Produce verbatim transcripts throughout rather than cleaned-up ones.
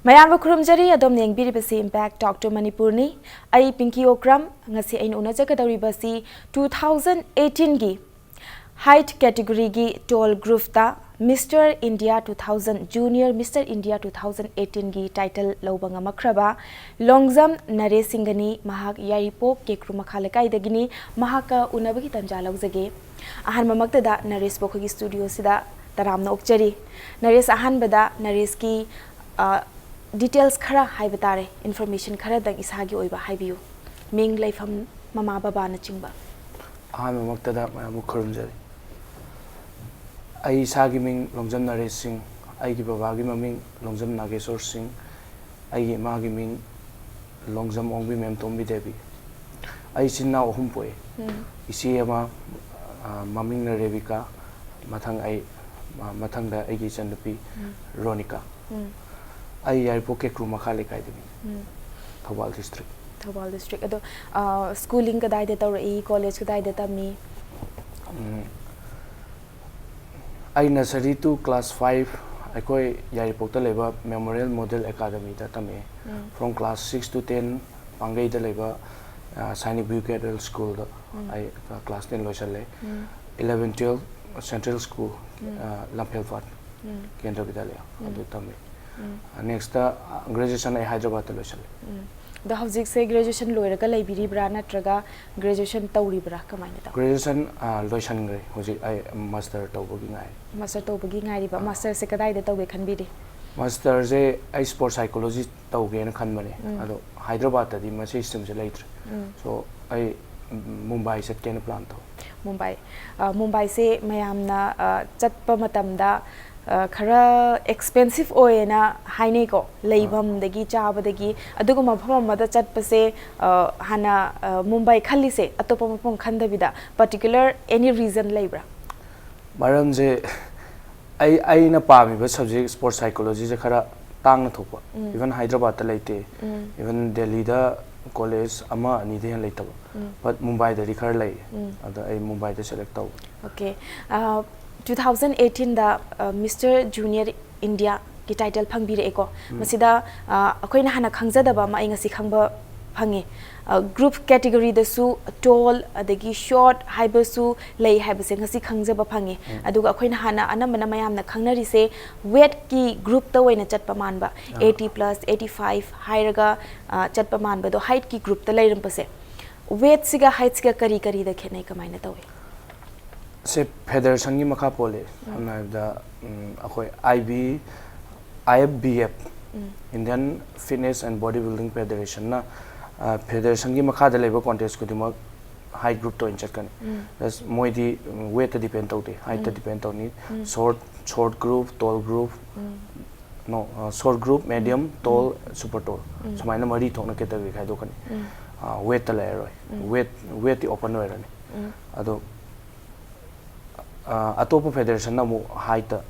ꯃꯌꯥꯝꯕꯨ ꯈꯨꯔꯨꯝꯖꯔꯤ꯫ ꯑꯗꯣꯝꯅ ꯌꯦꯡꯕꯤꯔꯤꯕꯁꯤ Impact Talk to ꯃꯅꯤꯄꯨꯔꯅꯤ꯫ ꯑꯩ ꯄꯤꯡꯀꯤ ꯑꯣꯀ꯭ꯔꯝ꯫ ꯉꯁꯤ ꯑꯩꯅ ꯎꯅꯖꯒꯗꯧꯔꯤꯕꯁꯤ two thousand eighteen ꯒꯤ height category ꯒꯤ tall group ꯇ Mister India two thousand, Junior Mister India two thousand eighteen ꯒꯤ title ꯂꯧꯕ ꯉꯝꯃꯛꯈ꯭ꯔꯕ ꯂꯣꯡꯖꯝ ꯅꯔꯦꯁ ꯁꯤꯡꯒꯅꯤ꯫ ꯃꯍꯥꯛ ꯌꯥꯏꯔꯤꯄꯣꯛ ꯀꯦꯀ꯭ꯔꯨ ꯃꯈꯥ ꯂꯩꯀꯥꯏꯗꯒꯤꯅꯤ꯫ ꯃꯍꯥꯛꯀ ꯎꯅꯕꯒꯤ ꯇꯥꯟꯖꯥ ꯂꯧꯖꯒꯦ꯫ ꯑꯍꯥꯟꯕꯃꯛꯇꯗ ꯅꯔꯦꯁꯄꯨ ꯑꯩꯈꯣꯏꯒꯤ studio ꯁꯤꯗ ꯇꯔꯥꯝꯅ ꯑꯣꯛꯆꯔꯤ꯫ ꯅꯔꯦꯁ, ꯑꯍꯥꯟꯕꯗ ꯅꯔꯦꯁꯀꯤ, ꯑ, details ꯈꯔ ꯍꯥꯏꯕ ꯇꯥꯔꯦ, information ꯈꯔꯗꯪ ꯏꯁꯥꯒꯤ ꯑꯣꯏꯕ ꯍꯥꯏꯕꯤꯌꯨ꯫ ꯃꯤꯡ, ꯂꯩꯐꯝ, ꯃꯃꯥ ꯕꯕꯥꯅꯆꯤꯡꯕ꯫ ꯑꯍꯥꯟꯕꯃꯛꯇꯗ ꯃꯌꯥꯝꯕꯨ ꯈꯨꯔꯨꯝꯖꯔꯤ꯫ ꯑꯩ ꯏꯁꯥꯒꯤ ꯃꯤꯡ ꯂꯣꯡꯖꯝ ꯅꯔꯦꯁ ꯁꯤꯡ, ꯑꯩꯒꯤ ꯕꯕꯥꯒꯤ ꯃꯃꯤꯡ ꯂꯣꯡꯖꯝ ꯅꯥꯒꯦꯁꯣꯔ ꯁꯤꯡ, ꯑꯩꯒꯤ ꯏꯃꯥꯒꯤ ꯃꯤꯡ ꯂꯣꯡꯖꯝ ꯑꯣꯡꯕꯤ ꯃꯦꯝꯇꯣꯝꯕꯤ ꯗꯦꯕꯤ꯫ ꯑꯩ ꯏꯆꯤꯟ ꯏꯅꯥꯎ ꯑꯍꯨꯝ ꯄꯣꯛꯏ꯫ ꯎꯝ꯫ ꯏꯆꯦ ꯑꯃ, ꯑ, ꯃꯃꯤꯡꯅ ꯔꯦꯕꯤꯀꯥ, ꯃꯊꯪ ꯑꯩ, ꯃ-, ꯃꯊꯪꯗ ꯑꯩꯒꯤ ꯏꯆꯟꯅꯨꯄꯤ ꯎꯝ꯫ ꯔꯣꯅꯤꯀꯥ꯫ ꯎꯝ꯫ ꯑꯩ ꯌꯥꯏꯔꯤꯄꯣꯛ ꯀꯦꯀ꯭ꯔꯨ ꯃꯈꯥ ꯂꯩꯀꯥꯏꯗꯒꯤ, ꯎꯝ꯫ ꯊꯧꯕꯥꯜ district꯫ ꯊꯧꯕꯥꯜ district꯫ ꯑꯗꯣ, ꯑ, schooling ꯀꯗꯥꯏꯗ ꯇꯧꯔꯛꯏ? College ꯀꯗꯥꯏꯗ ꯇꯝꯃꯤ? ꯎꯝ꯫ ꯑꯩ nursery to class five ꯑꯩꯈꯣꯏ ꯌꯥꯏꯔꯤꯄꯣꯛꯇ ꯂꯩꯕ Memorial Model Academy ꯗ ꯇꯝꯃꯛꯑꯦ꯫ ꯎꯝ꯫ From class six to ten ꯄꯥꯡꯒꯩꯗ ꯂꯩꯕ, ꯑ, ꯁꯥꯏꯅꯤꯛ ꯚꯤꯌꯨ ꯀꯦꯗꯔꯦꯜ ꯁ꯭ꯀꯨꯜꯗ ꯎꯝ꯫ ꯑꯩ class ten ꯂꯣꯏꯁꯜꯂꯦ꯫ ꯎꯝ꯫ Eleven twelve Central School, ꯎꯝ꯫ ꯑ, ꯂꯝꯐꯦꯜꯄꯥꯠ ꯎꯝ꯫ ꯀꯦꯟꯗ꯭ꯔ ꯕꯤꯗ꯭ꯌꯥꯂꯌ ꯎꯝ꯫ ꯑꯗꯨ ꯇꯝꯃꯤ꯫ ꯎꯝ꯫ ꯑ, next, ꯑ, graduation ꯑꯩ ꯍꯥꯏꯗ꯭ꯔꯕꯥꯗꯇ ꯂꯣꯏꯁꯜꯂꯦ꯫ ꯎꯝ꯫ ꯑꯗꯣ ꯍꯧꯖꯤꯛꯁꯦ graduation ꯂꯣꯏꯔꯒ ꯂꯩꯕꯤꯔꯤꯕ꯭ꯔꯥ ꯅꯠꯇ꯭ꯔꯒ graduation ꯇꯧꯔꯤꯕ꯭ꯔꯥ? ꯀꯃꯥꯏꯅ ꯇꯧ? Graduation, ꯑ, ꯂꯣꯏꯁꯟꯈ꯭ꯔꯦ꯫ ꯍꯧꯖꯤꯛ ꯑꯩ master ꯇꯧꯕꯒꯤ ꯉꯥꯏꯔꯤ꯫ Master ꯇꯧꯕꯒꯤ ꯉꯥꯏꯔꯤꯕ꯫ ꯑ꯫ Master ꯁꯦ ꯀꯗꯥꯏꯗ ꯇꯧꯒꯦ ꯈꯟꯕꯤꯔꯤ? Master ꯁꯦ ꯑꯩ sports psychology ꯇꯧꯒꯦꯅ ꯈꯟꯕꯅꯦ꯫ ꯎꯝ꯫ ꯑꯗꯣ ꯍꯥꯏꯗ꯭ꯔꯕꯥꯗꯇꯗꯤ ꯃꯁꯤ stream ꯁꯦ ꯂꯩꯇ꯭ꯔꯦ꯫ ꯎꯝ꯫ So, ꯑꯩ ꯃꯨꯝꯕꯥꯏ ꯆꯠꯀꯦꯅ plan ꯇꯧ꯫ ꯃꯨꯝꯕꯥꯏ꯫ ꯑ, ꯃꯨꯝꯕꯥꯏꯁꯦ ꯃꯌꯥꯝꯅ, ꯑ, ꯆꯠꯄ ꯃꯇꯝꯗ, ꯑ, ꯈꯔ expensive ꯑꯣꯏꯌꯦꯅ ꯍꯥꯏꯅꯩꯀꯣ, ꯑ꯫ ꯂꯩꯐꯝꯗꯒꯤ, ꯆꯥꯕꯗꯒꯤ꯫ ꯑꯗꯨꯒꯨꯝꯕ ꯃꯐꯝ ꯑꯃꯗ ꯆꯠꯄꯁꯦ, ꯑ, ꯍꯥꯟꯅ, ꯑ, ꯃꯨꯝꯕꯥꯏ ꯈꯜꯂꯤꯁꯦ ꯑꯇꯣꯞꯄ ꯃꯐꯝ ꯈꯟꯗꯕꯤꯗ particular any reason ꯂꯩꯕ꯭ꯔꯥ? ꯃꯔꯝꯁꯦ, ꯑꯩ, ꯑꯩꯅ ꯄꯥꯝꯃꯤꯕ subject sports psychology ꯁꯦ ꯈꯔ ꯇꯥꯡꯅ ꯊꯣꯛꯄ꯫ ꯎꯝ꯫ Even ꯍꯥꯏꯗ꯭ꯔꯕꯥꯗꯇ ꯂꯩꯇꯦ꯫ ꯎꯝ꯫ Even ꯗꯦꯜꯂꯤꯗ college ꯑꯃ ꯑꯅꯤꯗꯩ ꯍꯦꯟꯅ ꯂꯩꯇꯕ꯫ ꯎꯝ꯫ But ꯃꯨꯝꯕꯥꯏꯗꯗꯤ ꯈꯔ ꯂꯩ꯫ ꯎꯝ꯫ ꯑꯗ ꯑꯩ ꯃꯨꯝꯕꯥꯏꯗ select ꯇꯧꯕ꯫ Okay꯫ ꯑ, two thousand eighteen ꯗ, ꯑ, Mister Junior India ꯒꯤ ꯇꯥꯏꯇꯜ ꯐꯪꯕꯤꯔꯛꯑꯦꯀꯣ꯫ ꯃꯁꯤꯗ ꯑ, ꯑꯩꯈꯣꯏꯅ ꯍꯥꯟꯅ ꯈꯪꯖꯗꯕ ꯑꯃ ꯑꯩ ꯉꯁꯤ ꯈꯪꯕ ꯐꯪꯉꯤ꯫ ꯒ꯭ꯔꯨꯞ ꯀꯦꯇꯤꯒꯣꯔꯤꯗꯁꯨ ꯇꯣꯜ ꯑꯗꯒꯤ ꯁꯣꯔꯠ ꯍꯥꯏꯕꯁꯨ ꯂꯩ ꯍꯥꯏꯕꯁꯦ ꯉꯁꯤ ꯈꯪꯖꯕ ꯐꯪꯉꯤ꯫ ꯑꯗꯨꯒ ꯑꯩꯈꯣꯏꯅ ꯍꯥꯟꯅ ꯑꯅꯝꯕꯅ ꯃꯌꯥꯝꯅ ꯈꯪꯅꯔꯤꯁꯦ ꯋꯦꯠꯀꯤ ꯒ꯭ꯔꯨꯞꯇ ꯑꯣꯏꯅ ꯆꯠꯄ ꯃꯥꯟꯕ, ꯑꯥ꯫ ꯑꯩꯠꯇꯤ ꯄ꯭ꯂꯁ, ꯑꯩꯠꯇꯤ ꯐꯥꯏꯚ ꯍꯥꯏꯔꯒ ꯑ, ꯆꯠꯄ ꯃꯥꯟꯕꯗꯣ ꯍꯥꯏꯠꯀꯤ ꯒ꯭ꯔꯨꯞꯇ ꯂꯩꯔꯝꯕꯁꯦ, ꯋꯦꯠꯁꯤꯒ ꯍꯥꯏꯠꯁꯤꯒ ꯀꯔꯤ ꯀꯔꯤꯗ ꯈꯦꯠꯅꯩ, ꯀꯃꯥꯏꯅ ꯇꯧꯏ? ꯁꯦ ꯐꯦꯗꯔꯦꯁꯟꯒꯤ ꯃꯈꯥ ꯄꯣꯜꯂꯦ꯫ ꯁꯝꯅ ꯍꯥꯏꯔꯕꯗ ꯑꯩꯈꯣꯏ I B I F B F, Indian Fitness and Body Building Federationꯅ ꯐꯦꯗꯔꯦꯁꯟꯒꯤ ꯃꯈꯥꯗ ꯂꯩꯕ ꯀꯣꯟꯇꯦꯁ ꯈꯨꯗꯤꯡꯃꯛ ꯍꯥꯏꯠ ꯒ꯭ꯔꯨꯞꯇ ꯑꯣꯏꯅ ꯆꯠꯀꯅꯤ꯫ ꯖꯁ ꯃꯣꯏꯗꯤ ꯋꯦꯠꯇ ꯗꯤꯄꯦꯟ ꯇꯧꯗꯦ, ꯍꯥꯏꯠꯇ ꯗꯤꯄꯦꯟ ꯇꯧꯅꯤ꯫ Short short group, tall group, no short group, medium, tall, super tall, ꯁꯨꯃꯥꯏꯅ ꯃꯔꯤ ꯊꯣꯛꯅ ꯀꯦꯇꯒꯣꯔꯤ ꯈꯥꯏꯗꯣꯛꯀꯅꯤ꯫ ꯋꯦꯠꯇ ꯂꯩꯔꯔꯣꯏ꯫ ꯋꯦꯠ ꯋꯦꯠꯇꯤ ꯑꯣꯄꯟ ꯑꯣꯏꯔꯅꯤ꯫ ꯑꯗꯣ ꯑꯇꯣꯞꯄ ꯐꯦꯗꯔꯦꯁꯟꯅ ꯑꯃꯨꯛ ꯍꯥꯏꯠꯇ,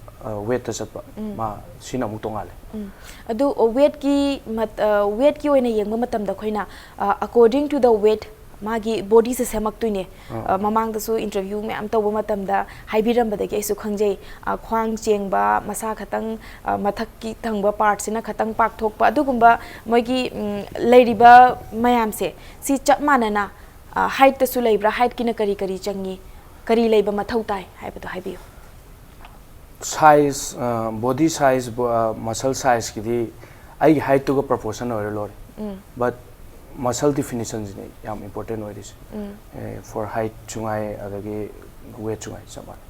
ꯋꯦꯠꯇ ꯆꯠꯄ, ꯃꯥ ꯁꯤꯅ ꯑꯃꯨꯛ ꯇꯣꯡꯉꯥꯜꯂꯦ꯫ ꯑꯗꯨ ꯋꯦꯠꯀꯤ ꯋꯦꯠꯀꯤ ꯑꯣꯏꯅ ꯌꯦꯡꯕ ꯃꯇꯝꯗ ꯑꯩꯈꯣꯏꯅ, according to the weight, ꯃꯥꯒꯤ ꯕꯣꯗꯤꯁꯦ ꯁꯦꯝꯃꯛꯇꯣꯏꯅꯦ꯫ ꯑ, ꯃꯃꯥꯡꯗꯁꯨ ꯏꯟꯇꯔꯚ꯭ꯌꯨ ꯃꯌꯥꯝ ꯇꯧꯕ ꯃꯇꯝꯗ ꯍꯥꯏꯕꯤꯔꯝꯕꯗꯒꯤ ꯑꯩꯁꯨ ꯈꯪꯖꯩ꯫ ꯑ, ꯈ꯭ꯋꯥꯡ ꯆꯦꯡꯕ, ꯃꯁꯥ ꯈꯇꯪ, ꯑ, ꯃꯊꯛꯀꯤ ꯊꯪꯕ ꯄꯥꯔꯠꯁꯤꯅ ꯈꯇꯪ ꯄꯥꯛꯊꯣꯛꯄ, ꯑꯗꯨꯒꯨꯝꯕ ꯃꯣꯏꯒꯤ, ꯎꯝ, ꯂꯩꯔꯤꯕ ꯃꯌꯥꯝꯁꯦ ꯁꯤ ꯆꯞ ꯃꯥꯟꯅꯅ, ꯑ, ꯍꯥꯏꯠꯇꯁꯨ ꯂꯩꯕ꯭ꯔꯥ? ꯍꯥꯏꯠꯀꯤꯅ ꯀꯔꯤ ꯀꯔꯤ ꯆꯪꯉꯤ? ꯀꯔꯤ ꯂꯩꯕ ꯃꯊꯧ ꯇꯥꯏ ꯍꯥꯏꯕꯗꯣ ꯍꯥꯏꯕꯤꯌꯨ꯫ ꯁꯥꯏꯖ, ꯕꯣꯗꯤ ꯁꯥꯏꯖ, ꯃꯁꯜ ꯁꯥꯏꯖꯀꯤꯗꯤ ꯑꯩꯒꯤ ꯍꯥꯏꯠꯇꯨꯒ ꯄ꯭ꯔꯣꯄꯣꯔꯁꯟ ꯑꯣꯏꯔ ꯂꯣꯏꯔꯦ꯫ ꯕꯠ ꯃꯁꯜ ꯗꯤꯐꯤꯅꯤꯁꯟꯁꯤꯅꯦ ꯌꯥꯝ ꯏꯝꯄꯣꯔꯇꯦꯟ ꯑꯣꯏꯔꯤꯁꯦ꯫ ꯐꯣꯔ ꯍꯥꯏꯠꯁꯨ ꯉꯥꯏ, ꯑꯗꯒꯤ ꯋꯦꯠꯁꯨ ꯉꯥꯏ, ꯆꯞ ꯃꯥꯟꯅꯩ꯫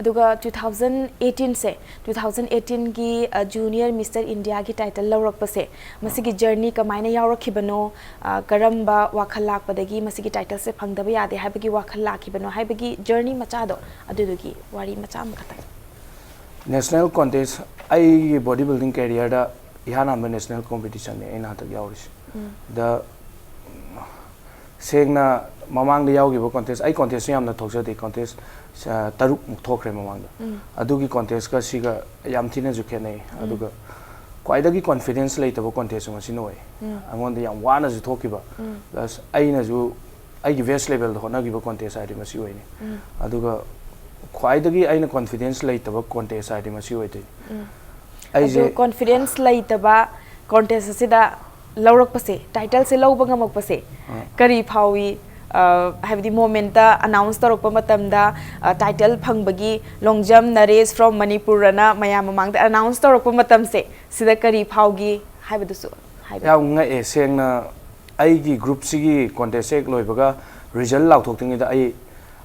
ꯑꯗꯨꯒ ꯇꯨ ꯊꯥꯎꯖꯟ ꯑꯩꯠꯇꯤꯟꯁꯦ, ꯇꯨ ꯊꯥꯎꯖꯟ ꯑꯩꯠꯇꯤꯟꯒꯤ, ꯑ, ꯖꯨꯅꯤꯌꯔ ꯃꯤꯁꯇꯔ ꯏꯟꯗꯤꯌꯥꯒꯤ ꯇꯥꯏꯇꯜ ꯂꯧꯔꯛꯄꯁꯦ, ꯃꯁꯤꯒꯤ ꯖꯔꯅꯤ ꯀꯃꯥꯏꯅ ꯌꯥꯎꯔꯛꯈꯤꯕꯅꯣ? ꯑ, ꯀꯔꯝꯕ ꯋꯥꯈꯜ ꯂꯥꯛꯄꯗꯒꯤ ꯃꯁꯤꯒꯤ ꯇꯥꯏꯇꯜꯁꯦ ꯐꯪꯗꯕ ꯌꯥꯗꯦ ꯍꯥꯏꯕꯒꯤ ꯋꯥꯈꯜ ꯂꯥꯛꯈꯤꯕꯅꯣ ꯍꯥꯏꯕꯒꯤ ꯖꯔꯅꯤ ꯃꯆꯥꯗꯣ, ꯑꯗꯨꯗꯨꯒꯤ ꯋꯥꯔꯤ ꯃꯆꯥ ꯑꯃꯈꯛꯇꯪ꯫ ꯅꯦꯁꯅꯦꯜ ꯀꯣꯟꯇꯦꯁ, ꯑꯩꯒꯤ ꯕꯣꯗꯤ ꯕꯤꯜꯗꯤꯡ ꯀꯦꯔꯤꯌꯔꯗ ꯏꯍꯥꯟ ꯍꯥꯟꯕ ꯅꯦꯁꯅꯦꯜ ꯀꯣꯝꯄꯤꯇꯤꯁꯟꯅꯦ ꯑꯩꯅ ꯍꯟꯗꯛ ꯌꯥꯎꯔꯤꯁꯦ꯫ ꯗ ꯁꯦꯡꯅ ꯃꯃꯥꯡꯗ ꯌꯥꯎꯈꯤꯕ ꯀꯣꯟꯇꯦꯁ, ꯑꯩ ꯀꯣꯟꯇꯦꯁꯁꯨ ꯌꯥꯝꯅ ꯊꯣꯛꯆꯗꯦ, ꯀꯣꯟꯇꯦꯁ, ꯑ, ꯇꯔꯨꯛꯃꯨꯛ ꯊꯣꯛꯈ꯭ꯔꯦ ꯃꯃꯥꯡꯗ꯫ ꯑꯗꯨꯒꯤ ꯀꯣꯟꯇꯦꯁꯀ ꯁꯤꯒ ꯌꯥꯝ ꯊꯤꯅꯁꯨ ꯈꯦꯠꯅꯩ꯫ ꯑꯗꯨꯒ ꯈ꯭ꯋꯥꯏꯗꯒꯤ ꯀꯣꯟꯐꯤꯗꯦꯟꯁ ꯂꯩꯇꯕ ꯀꯣꯟꯇꯦꯁꯁꯨ ꯃꯁꯤꯅ ꯑꯣꯏ꯫ ꯑꯩꯉꯣꯟꯗ ꯌꯥꯝ ꯋꯥꯅꯁꯨ ꯊꯣꯛꯈꯤꯕ, ꯄ꯭ꯂꯁ ꯑꯩꯅꯁꯨ ꯑꯩꯒꯤ ꯕꯦꯁ ꯂꯦꯚꯦꯜꯗ ꯍꯣꯠꯅꯈꯤꯕ ꯀꯣꯟꯇꯦꯁ ꯍꯥꯏꯔꯗꯤ ꯃꯁꯤ ꯑꯣꯏꯅꯤ꯫ ꯑꯗꯨꯒ ꯈ꯭ꯋꯥꯏꯗꯒꯤ ꯑꯩꯅ ꯀꯣꯟꯐꯤꯗꯦꯟꯁ ꯂꯩꯇꯕ ꯀꯣꯟꯇꯦꯁ ꯍꯥꯏꯔꯗꯤ ꯃꯁꯤ ꯑꯣꯏꯗꯣꯏꯅꯤ꯫ ꯑꯩꯁꯦ ꯑꯗꯨ ꯀꯣꯟꯐꯤꯗꯦꯟꯁ ꯂꯩꯇꯕ ꯀꯣꯟꯇꯦꯁ ꯑꯁꯤꯗ ꯂꯧꯔꯛꯄꯁꯦ, ꯇꯥꯏꯇꯜꯁꯦ ꯂꯧꯕ ꯉꯝꯃꯛꯄꯁꯦ, ꯑꯥ꯫ ꯀꯔꯤ ꯐꯥꯎꯏ? ꯑ, ꯍꯥꯏꯕꯗꯤ ꯃꯣꯃꯦꯟꯠꯇ ꯑꯅꯥꯎꯟꯁ ꯇꯧꯔꯛꯄ ꯃꯇꯝꯗ, ꯑ, ꯇꯥꯏꯇꯜ ꯐꯪꯕꯒꯤ ꯂꯣꯡꯖꯝ ꯅꯔꯦꯁ from ꯃꯅꯤꯄꯨꯔ ꯑꯅ ꯃꯌꯥꯝ ꯃꯃꯥꯡꯗ ꯑꯅꯥꯎꯟꯁ ꯇꯧꯔꯛꯄ ꯃꯇꯝꯁꯦ, ꯁꯤꯗ ꯀꯔꯤ ꯐꯥꯎꯒꯤ ꯍꯥꯏꯕꯗꯨꯁꯨ ꯍꯥꯏꯕꯤꯌꯨ꯫ ꯌꯥꯝ ꯉꯛꯑꯦ꯫ ꯁꯦꯡꯅ, ꯑꯩꯒꯤ ꯒ꯭ꯔꯨꯞꯁꯤꯒꯤ ꯀꯣꯟꯇꯦꯁ ꯍꯦꯛ ꯂꯣꯏꯕꯒ, ꯔꯤꯖꯜ ꯂꯥꯎꯊꯣꯛꯇ꯭ꯔꯤꯉꯩꯗ ꯑꯩ,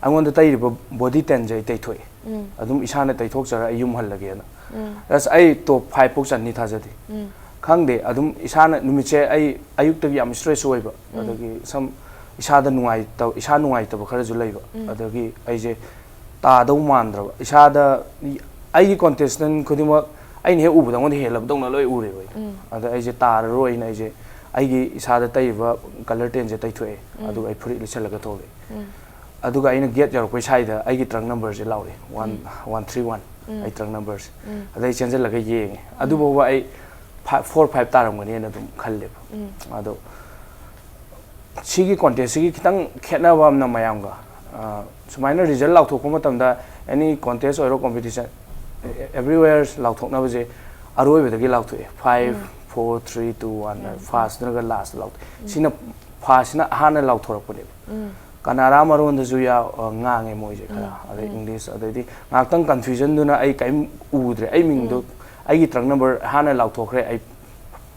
ꯑꯩꯉꯣꯟꯗ ꯇꯩꯔꯤꯕ ꯕꯣꯗꯤ ꯇꯦꯟꯁꯦ ꯑꯩ ꯇꯩꯊꯣꯛꯑꯦ꯫ ꯎꯝ꯫ ꯑꯗꯨꯝ ꯏꯁꯥꯅ ꯇꯩꯊꯣꯛꯆꯔ ꯑꯩ ꯌꯨꯝ ꯍꯜꯂꯒꯦꯅ꯫ ꯎꯝ꯫ ꯑꯁ, ꯑꯩ ꯇꯣꯞ ꯐꯥꯏꯚ ꯐꯥꯎ ꯆꯟꯅꯤ ꯊꯥꯖꯗꯦ꯫ ꯎꯝ꯫ ꯈꯪꯗꯦ, ꯑꯗꯨꯝ ꯏꯁꯥꯅ, ꯅꯨꯃꯤꯠꯁꯦ ꯑꯩ ꯑꯌꯨꯛꯇꯒꯤ ꯌꯥꯝ ꯁ꯭ꯇ꯭ꯔꯦꯁ ꯑꯣꯏꯕ, ꯎꯝ꯫ ꯑꯗꯒꯤ ꯁꯝ, ꯏꯁꯥꯗ ꯅꯨꯡꯉꯥꯏꯇꯕ, ꯏꯁꯥ ꯅꯨꯡꯉꯥꯏꯇꯕ ꯈꯔꯁꯨ ꯂꯩꯕ꯫ ꯎꯝ꯫ ꯑꯗꯒꯤ ꯑꯩꯁꯦ ꯇꯥꯗꯧ ꯃꯥꯟꯗ꯭ꯔꯕ꯫ ꯏꯁꯥꯗ, ꯑꯩꯒꯤ ꯀꯣꯟꯇꯦꯁꯇꯦꯟ ꯈꯨꯗꯤꯡꯃꯛ ꯑꯩꯅ ꯍꯦꯛ ꯎꯕꯗ ꯑꯩꯉꯣꯟꯗ ꯍꯦꯜꯂꯕꯗꯧꯅ ꯂꯣꯏ ꯎꯔꯦꯕ ꯑꯩꯗꯣ꯫ ꯎꯝ꯫ ꯑꯗ ꯑꯩꯁꯦ ꯇꯥꯔꯔꯣꯏꯅ ꯑꯩꯁꯦ ꯑꯩꯒꯤ ꯏꯁꯥꯗ ꯇꯩꯔꯤꯕ ꯀꯂꯔ ꯇꯦꯟꯁꯦ ꯇꯩꯊꯣꯛꯑꯦ꯫ ꯎꯝ꯫ ꯑꯗꯨꯒ ꯑꯩ ꯐꯨꯔꯤꯠ ꯂꯤꯠꯁꯜꯂꯒ ꯊꯣꯛꯂꯛꯑꯦ꯫ ꯎꯝ꯫ ꯑꯗꯨꯒ ꯑꯩꯅ ꯒꯦꯠ ꯌꯧꯔꯛꯄꯩ ꯁ꯭ꯋꯥꯏꯗ ꯑꯩꯒꯤ ꯇ꯭ꯔꯪ ꯅꯝꯕꯔꯁꯦ ꯂꯥꯎꯔꯛꯑꯦ, ꯋꯥꯟ, ꯎꯝ꯫ ꯋꯥꯟ ꯊ꯭ꯔꯤ ꯋꯥꯟ, ꯎꯝ꯫ ꯑꯩ ꯇ꯭ꯔꯪ ꯅꯝꯕꯔꯁꯦ꯫ ꯎꯝ꯫ ꯑꯗꯩ ꯆꯦꯟꯁꯤꯜꯂꯒ ꯌꯦꯡꯉꯦ꯫ ꯎꯝ꯫ ꯑꯗꯨꯐꯥꯎꯕ ꯑꯩ ꯐꯥꯏꯚ, ꯐꯣꯔ ꯐꯥꯏꯚ ꯇꯥꯔꯝꯒꯅꯤꯅ ꯑꯗꯨꯝ ꯈꯜꯂꯦꯕ꯫ ꯎꯝ꯫ ꯑꯗꯣ ꯁꯤꯒꯤ ꯀꯣꯟꯇꯦꯁꯁꯤꯒꯤ ꯈꯤꯇꯪ ꯈꯦꯠꯅꯕ ꯑꯃꯅ ꯃꯌꯥꯝꯒ, ꯑ, ꯁꯨꯃꯥꯏꯅ ꯔꯤꯖꯜ ꯂꯥꯎꯊꯣꯛꯄ ꯃꯇꯝꯗ, ꯑꯦꯅꯤ ꯀꯣꯟꯇꯦꯁ ꯑꯣꯏꯔꯣ, ꯀꯣꯝꯄꯤꯇꯤꯁꯟ, everywhere ꯂꯥꯎꯊꯣꯛꯅꯕꯁꯦ ꯑꯔꯣꯏꯕꯗꯒꯤ ꯂꯥꯎꯊꯣꯛꯑꯦ꯫ ꯐꯥꯏꯚ, ꯎꯝ꯫ ꯐꯣꯔ, ꯊ꯭ꯔꯤ, ꯇꯨ, ꯋꯥꯟ, ꯎꯝ꯫ ꯐꯥꯔꯁ ꯅꯠꯇ꯭ꯔꯒ ꯂꯥꯁꯇ ꯂꯥꯎꯊꯣꯛꯑꯦ꯫ ꯎꯝ꯫ ꯁꯤꯅ, ꯐꯥꯔꯁꯁꯤꯅ ꯑꯍꯥꯟꯅ ꯂꯥꯎꯊꯣꯔꯛꯄꯅꯦꯕ꯫ ꯎꯝ꯫ ꯀꯅꯥꯔꯥ ꯃꯔꯣꯟꯗꯁꯨ ꯌꯥ-, ꯑ, ꯉꯥꯡꯉꯦ ꯃꯣꯏꯁꯦ ꯈꯔ꯫ ꯎꯝ꯫ ꯑꯗꯩ ꯎꯝ꯫ ꯏꯪꯂꯤꯁ, ꯑꯗꯩꯗꯤ ꯉꯥꯏꯍꯥꯛꯇꯪ ꯀꯟꯐ꯭ꯌꯨꯖꯟꯗꯨꯅ ꯑꯩ ꯀꯔꯤꯝ ꯎꯗ꯭ꯔꯦ꯫ ꯑꯩ ꯃꯤꯡꯗꯣ, ꯎꯝ꯫ ꯑꯩꯒꯤ ꯇ꯭ꯔꯪ ꯅꯝꯕꯔ ꯍꯥꯟꯅ ꯂꯥꯎꯊꯣꯛꯈ꯭ꯔꯦ, ꯑꯩ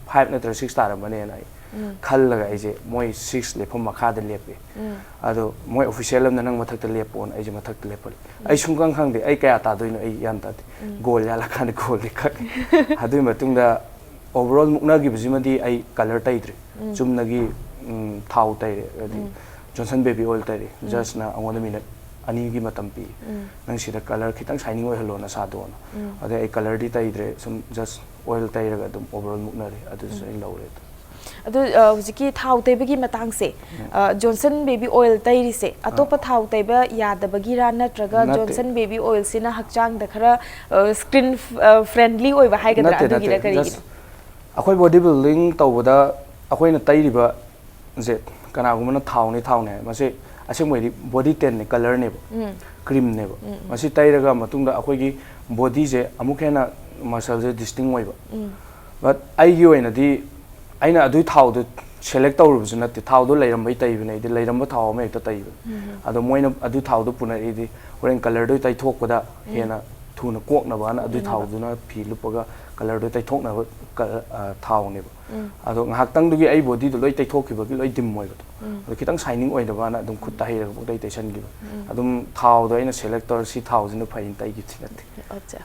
ꯐꯥꯏꯚ ꯅꯠꯇ꯭ꯔ ꯁꯤꯛꯁ ꯇꯥꯔꯝꯃꯅꯦꯅ ꯑꯩ ꯎꯝ꯫ ꯈꯜꯂꯒ ꯑꯩꯁꯦ ꯃꯣꯏ ꯁꯤꯛꯁ ꯂꯦꯞꯐꯝ ꯃꯈꯥꯗ ꯂꯦꯞꯄꯦ꯫ ꯎꯝ꯫ ꯑꯗꯣ ꯃꯣꯏ ꯑꯣꯐꯤꯁꯤꯌꯦꯜ ꯑꯃꯅ "ꯅꯪ ꯃꯊꯛꯇ ꯂꯦꯞꯄꯣꯅ" ꯑꯩꯁꯦ ꯃꯊꯛꯇ ꯂꯦꯞꯄ꯫ ꯎꯝ꯫ ꯑꯩ ꯁꯨꯡꯈꯪ ꯈꯪꯗꯦ ꯑꯩ ꯀꯌꯥ ꯇꯥꯗꯣꯏꯅꯣ, ꯑꯩ ꯒ꯭ꯌꯥꯟ ꯇꯥꯗꯦ꯫ ꯎꯝ꯫ ꯒꯣꯜ ꯌꯥꯜꯂꯀꯥꯟꯗ ꯒꯣꯜꯗꯤ ꯈꯪꯉꯦ꯫ ꯑꯗꯨꯒꯤ ꯃꯇꯨꯡꯗ ꯑꯣꯚꯔꯑꯣꯜ ꯃꯨꯛꯅꯈꯤꯕꯁꯤꯃꯗꯤ ꯑꯩ ꯀꯂꯔ ꯇꯩꯗ꯭ꯔꯦ꯫ ꯎꯝ꯫ ꯆꯨꯝꯅꯒꯤ, ꯎꯝ, ꯊꯥꯎ ꯇꯩꯔꯦ, ꯍꯥꯏꯗꯤ ꯎꯝ꯫ ꯖꯣꯟꯁꯟ ꯕꯦꯕꯤ ꯑꯣꯏꯜ ꯇꯩꯔꯦ꯫ ꯎꯝ꯫ ꯖꯁꯅ ꯑꯩꯉꯣꯟꯗ ꯃꯤꯅꯠ ꯑꯅꯤꯒꯤ ꯃꯇꯝ ꯄꯤ꯫ ꯎꯝ꯫ "ꯅꯪ ꯁꯤꯗ ꯀꯂꯔ ꯈꯤꯇꯪ ꯁꯥꯏꯅꯤꯡ ꯑꯣꯏꯍꯜꯂꯣ ꯅꯁꯥꯗꯣꯅ"꯫ ꯎꯝ꯫ ꯑꯗꯩ ꯑꯩ ꯀꯂꯔꯗꯤ ꯇꯩꯗ꯭ꯔꯦ, ꯁꯨꯝ ꯖꯁ ꯑꯣꯏꯜ ꯇꯩꯔꯒ ꯑꯗꯨꯝ ꯑꯣꯚꯔꯑꯣꯜ ꯃꯨꯛꯅꯔꯦ꯫ ꯑꯗꯨꯁꯨ ꯎꯝ꯫ ꯑꯩꯅ ꯂꯧꯔꯦ ꯑꯗꯨꯝ꯫ ꯑꯗꯨ, ꯑ, ꯍꯧꯖꯤꯛꯀꯤ ꯊꯥꯎ ꯇꯩꯕꯒꯤ ꯃꯇꯥꯡꯁꯦ, ꯎꯝ꯫ ꯑ, ꯖꯣꯟꯁꯟ ꯕꯦꯕꯤ ꯑꯣꯏꯜ ꯇꯩꯔꯤꯁꯦ ꯑꯥ꯫ ꯑꯇꯣꯞꯄ ꯊꯥꯎ ꯇꯩꯕ ꯌꯥꯗꯕꯒꯤꯔꯥ, ꯅꯠꯇ꯭ꯔꯒ ꯅꯠꯇꯦ꯫ ꯖꯣꯟꯁꯟ ꯕꯦꯕꯤ ꯑꯣꯏꯜꯁꯤꯅ ꯍꯛꯆꯥꯡꯗ ꯈꯔ, ꯑ, ꯁ꯭ꯀꯤꯟ, ꯑ, ꯐ꯭ꯔꯦꯟꯗꯂꯤ ꯑꯣꯏꯕ ꯍꯥꯏꯒꯗ꯭ꯔꯥ, ꯅꯠꯇꯦ, ꯅꯠꯇꯦ꯫ ꯑꯗꯨꯒꯤꯔ ꯀꯔꯤꯒꯤꯅꯣ? ꯖꯁ ꯑꯩꯈꯣꯏ ꯕꯣꯗꯤ ꯕꯤꯜꯗꯤꯡ ꯇꯧꯕꯗ ꯑꯩꯈꯣꯏꯅ ꯇꯩꯔꯤꯕꯁꯦ, ꯀꯅꯥꯒꯨꯝꯕꯅ ꯊꯥꯎꯅꯤ, ꯊꯥꯎꯅꯤ ꯍꯥꯏ꯫ ꯃꯁꯤ ꯑꯁꯦꯡꯕꯩꯗꯤ ꯕꯣꯗꯤ ꯇꯦꯟꯅꯦ, ꯀꯂꯔꯅꯦꯕ, ꯎꯝ꯫ ꯀ꯭ꯔꯤꯝꯅꯦꯕ꯫ ꯎꯝ, ꯎꯝ꯫ ꯃꯁꯤ ꯇꯩꯔꯒ ꯃꯇꯨꯡꯗ ꯑꯩꯈꯣꯏꯒꯤ ꯕꯣꯗꯤꯁꯦ ꯑꯃꯨꯛ ꯍꯦꯟꯅ ꯃꯁꯜꯁꯦ ꯗꯤꯁꯇꯤꯡ ꯑꯣꯏꯕ꯫ ꯕꯠ ꯑꯩꯒꯤ ꯑꯣꯏꯅꯗꯤ ꯑꯩꯅ ꯑꯗꯨꯒꯤ ꯊꯥꯎꯗꯣ ꯁꯦꯂꯦꯛ ꯇꯧꯔꯨꯕꯁꯨ ꯅꯠꯇꯦ, ꯊꯥꯎꯗꯣ ꯂꯩꯔꯝꯕꯩ ꯇꯩꯕꯅꯦ, ꯑꯩꯗꯤ ꯂꯩꯔꯝꯕ ꯊꯥꯎ ꯑꯃ ꯍꯦꯛꯇ ꯇꯩꯕꯅꯦ꯫ ꯑꯗꯣ ꯃꯣꯏꯅ ꯑꯗꯨ ꯊꯥꯎꯗꯣ ꯄꯨꯅꯔꯛꯏꯗꯤ ꯍꯣꯔꯦꯟ ꯀꯂꯔꯗꯣ ꯇꯩꯊꯣꯛꯄꯗ ꯍꯦꯟꯅ ꯊꯨꯅ ꯀꯣꯛꯅꯕꯅ ꯑꯗꯨ ꯀꯣꯛꯅꯕ꯫ ꯊꯥꯎꯗꯨꯅ ꯐꯤ ꯂꯨꯞꯄꯒ ꯀꯂꯔꯗꯣ ꯇꯩꯊꯣꯛꯅꯕ ꯀ-, ꯑ, ꯊꯥꯎꯅꯦꯕ꯫ ꯉꯥꯏꯍꯥꯛꯇꯪꯗꯨꯒꯤ ꯑꯩ ꯕꯣꯗꯤꯗꯣ ꯂꯣꯏ ꯇꯩꯊꯣꯛꯈꯤꯕꯒꯤ ꯂꯣꯏ ꯗꯤꯝ ꯑꯣꯏꯕꯗꯣ, ꯑꯗꯣ ꯈꯤꯇꯪ ꯁꯥꯏꯅꯤꯡ ꯑꯣꯏꯅꯕꯅ ꯑꯗꯨꯝ ꯈꯨꯠꯇ ꯍꯩꯔꯒ ꯄꯨꯡꯇꯩ ꯇꯩꯁꯟꯈꯤꯕ꯫ ꯑꯗꯨꯝ ꯊꯥꯎꯗꯣ ꯑꯩꯅ ꯁꯦꯂꯦꯛ ꯇꯧꯔ ꯁꯤ ꯊꯥꯎꯁꯤꯅ ꯐꯩꯅ ꯇꯩꯈꯤꯕꯗꯤ ꯅꯠꯇꯦ꯫ ꯑꯠꯆꯥ꯫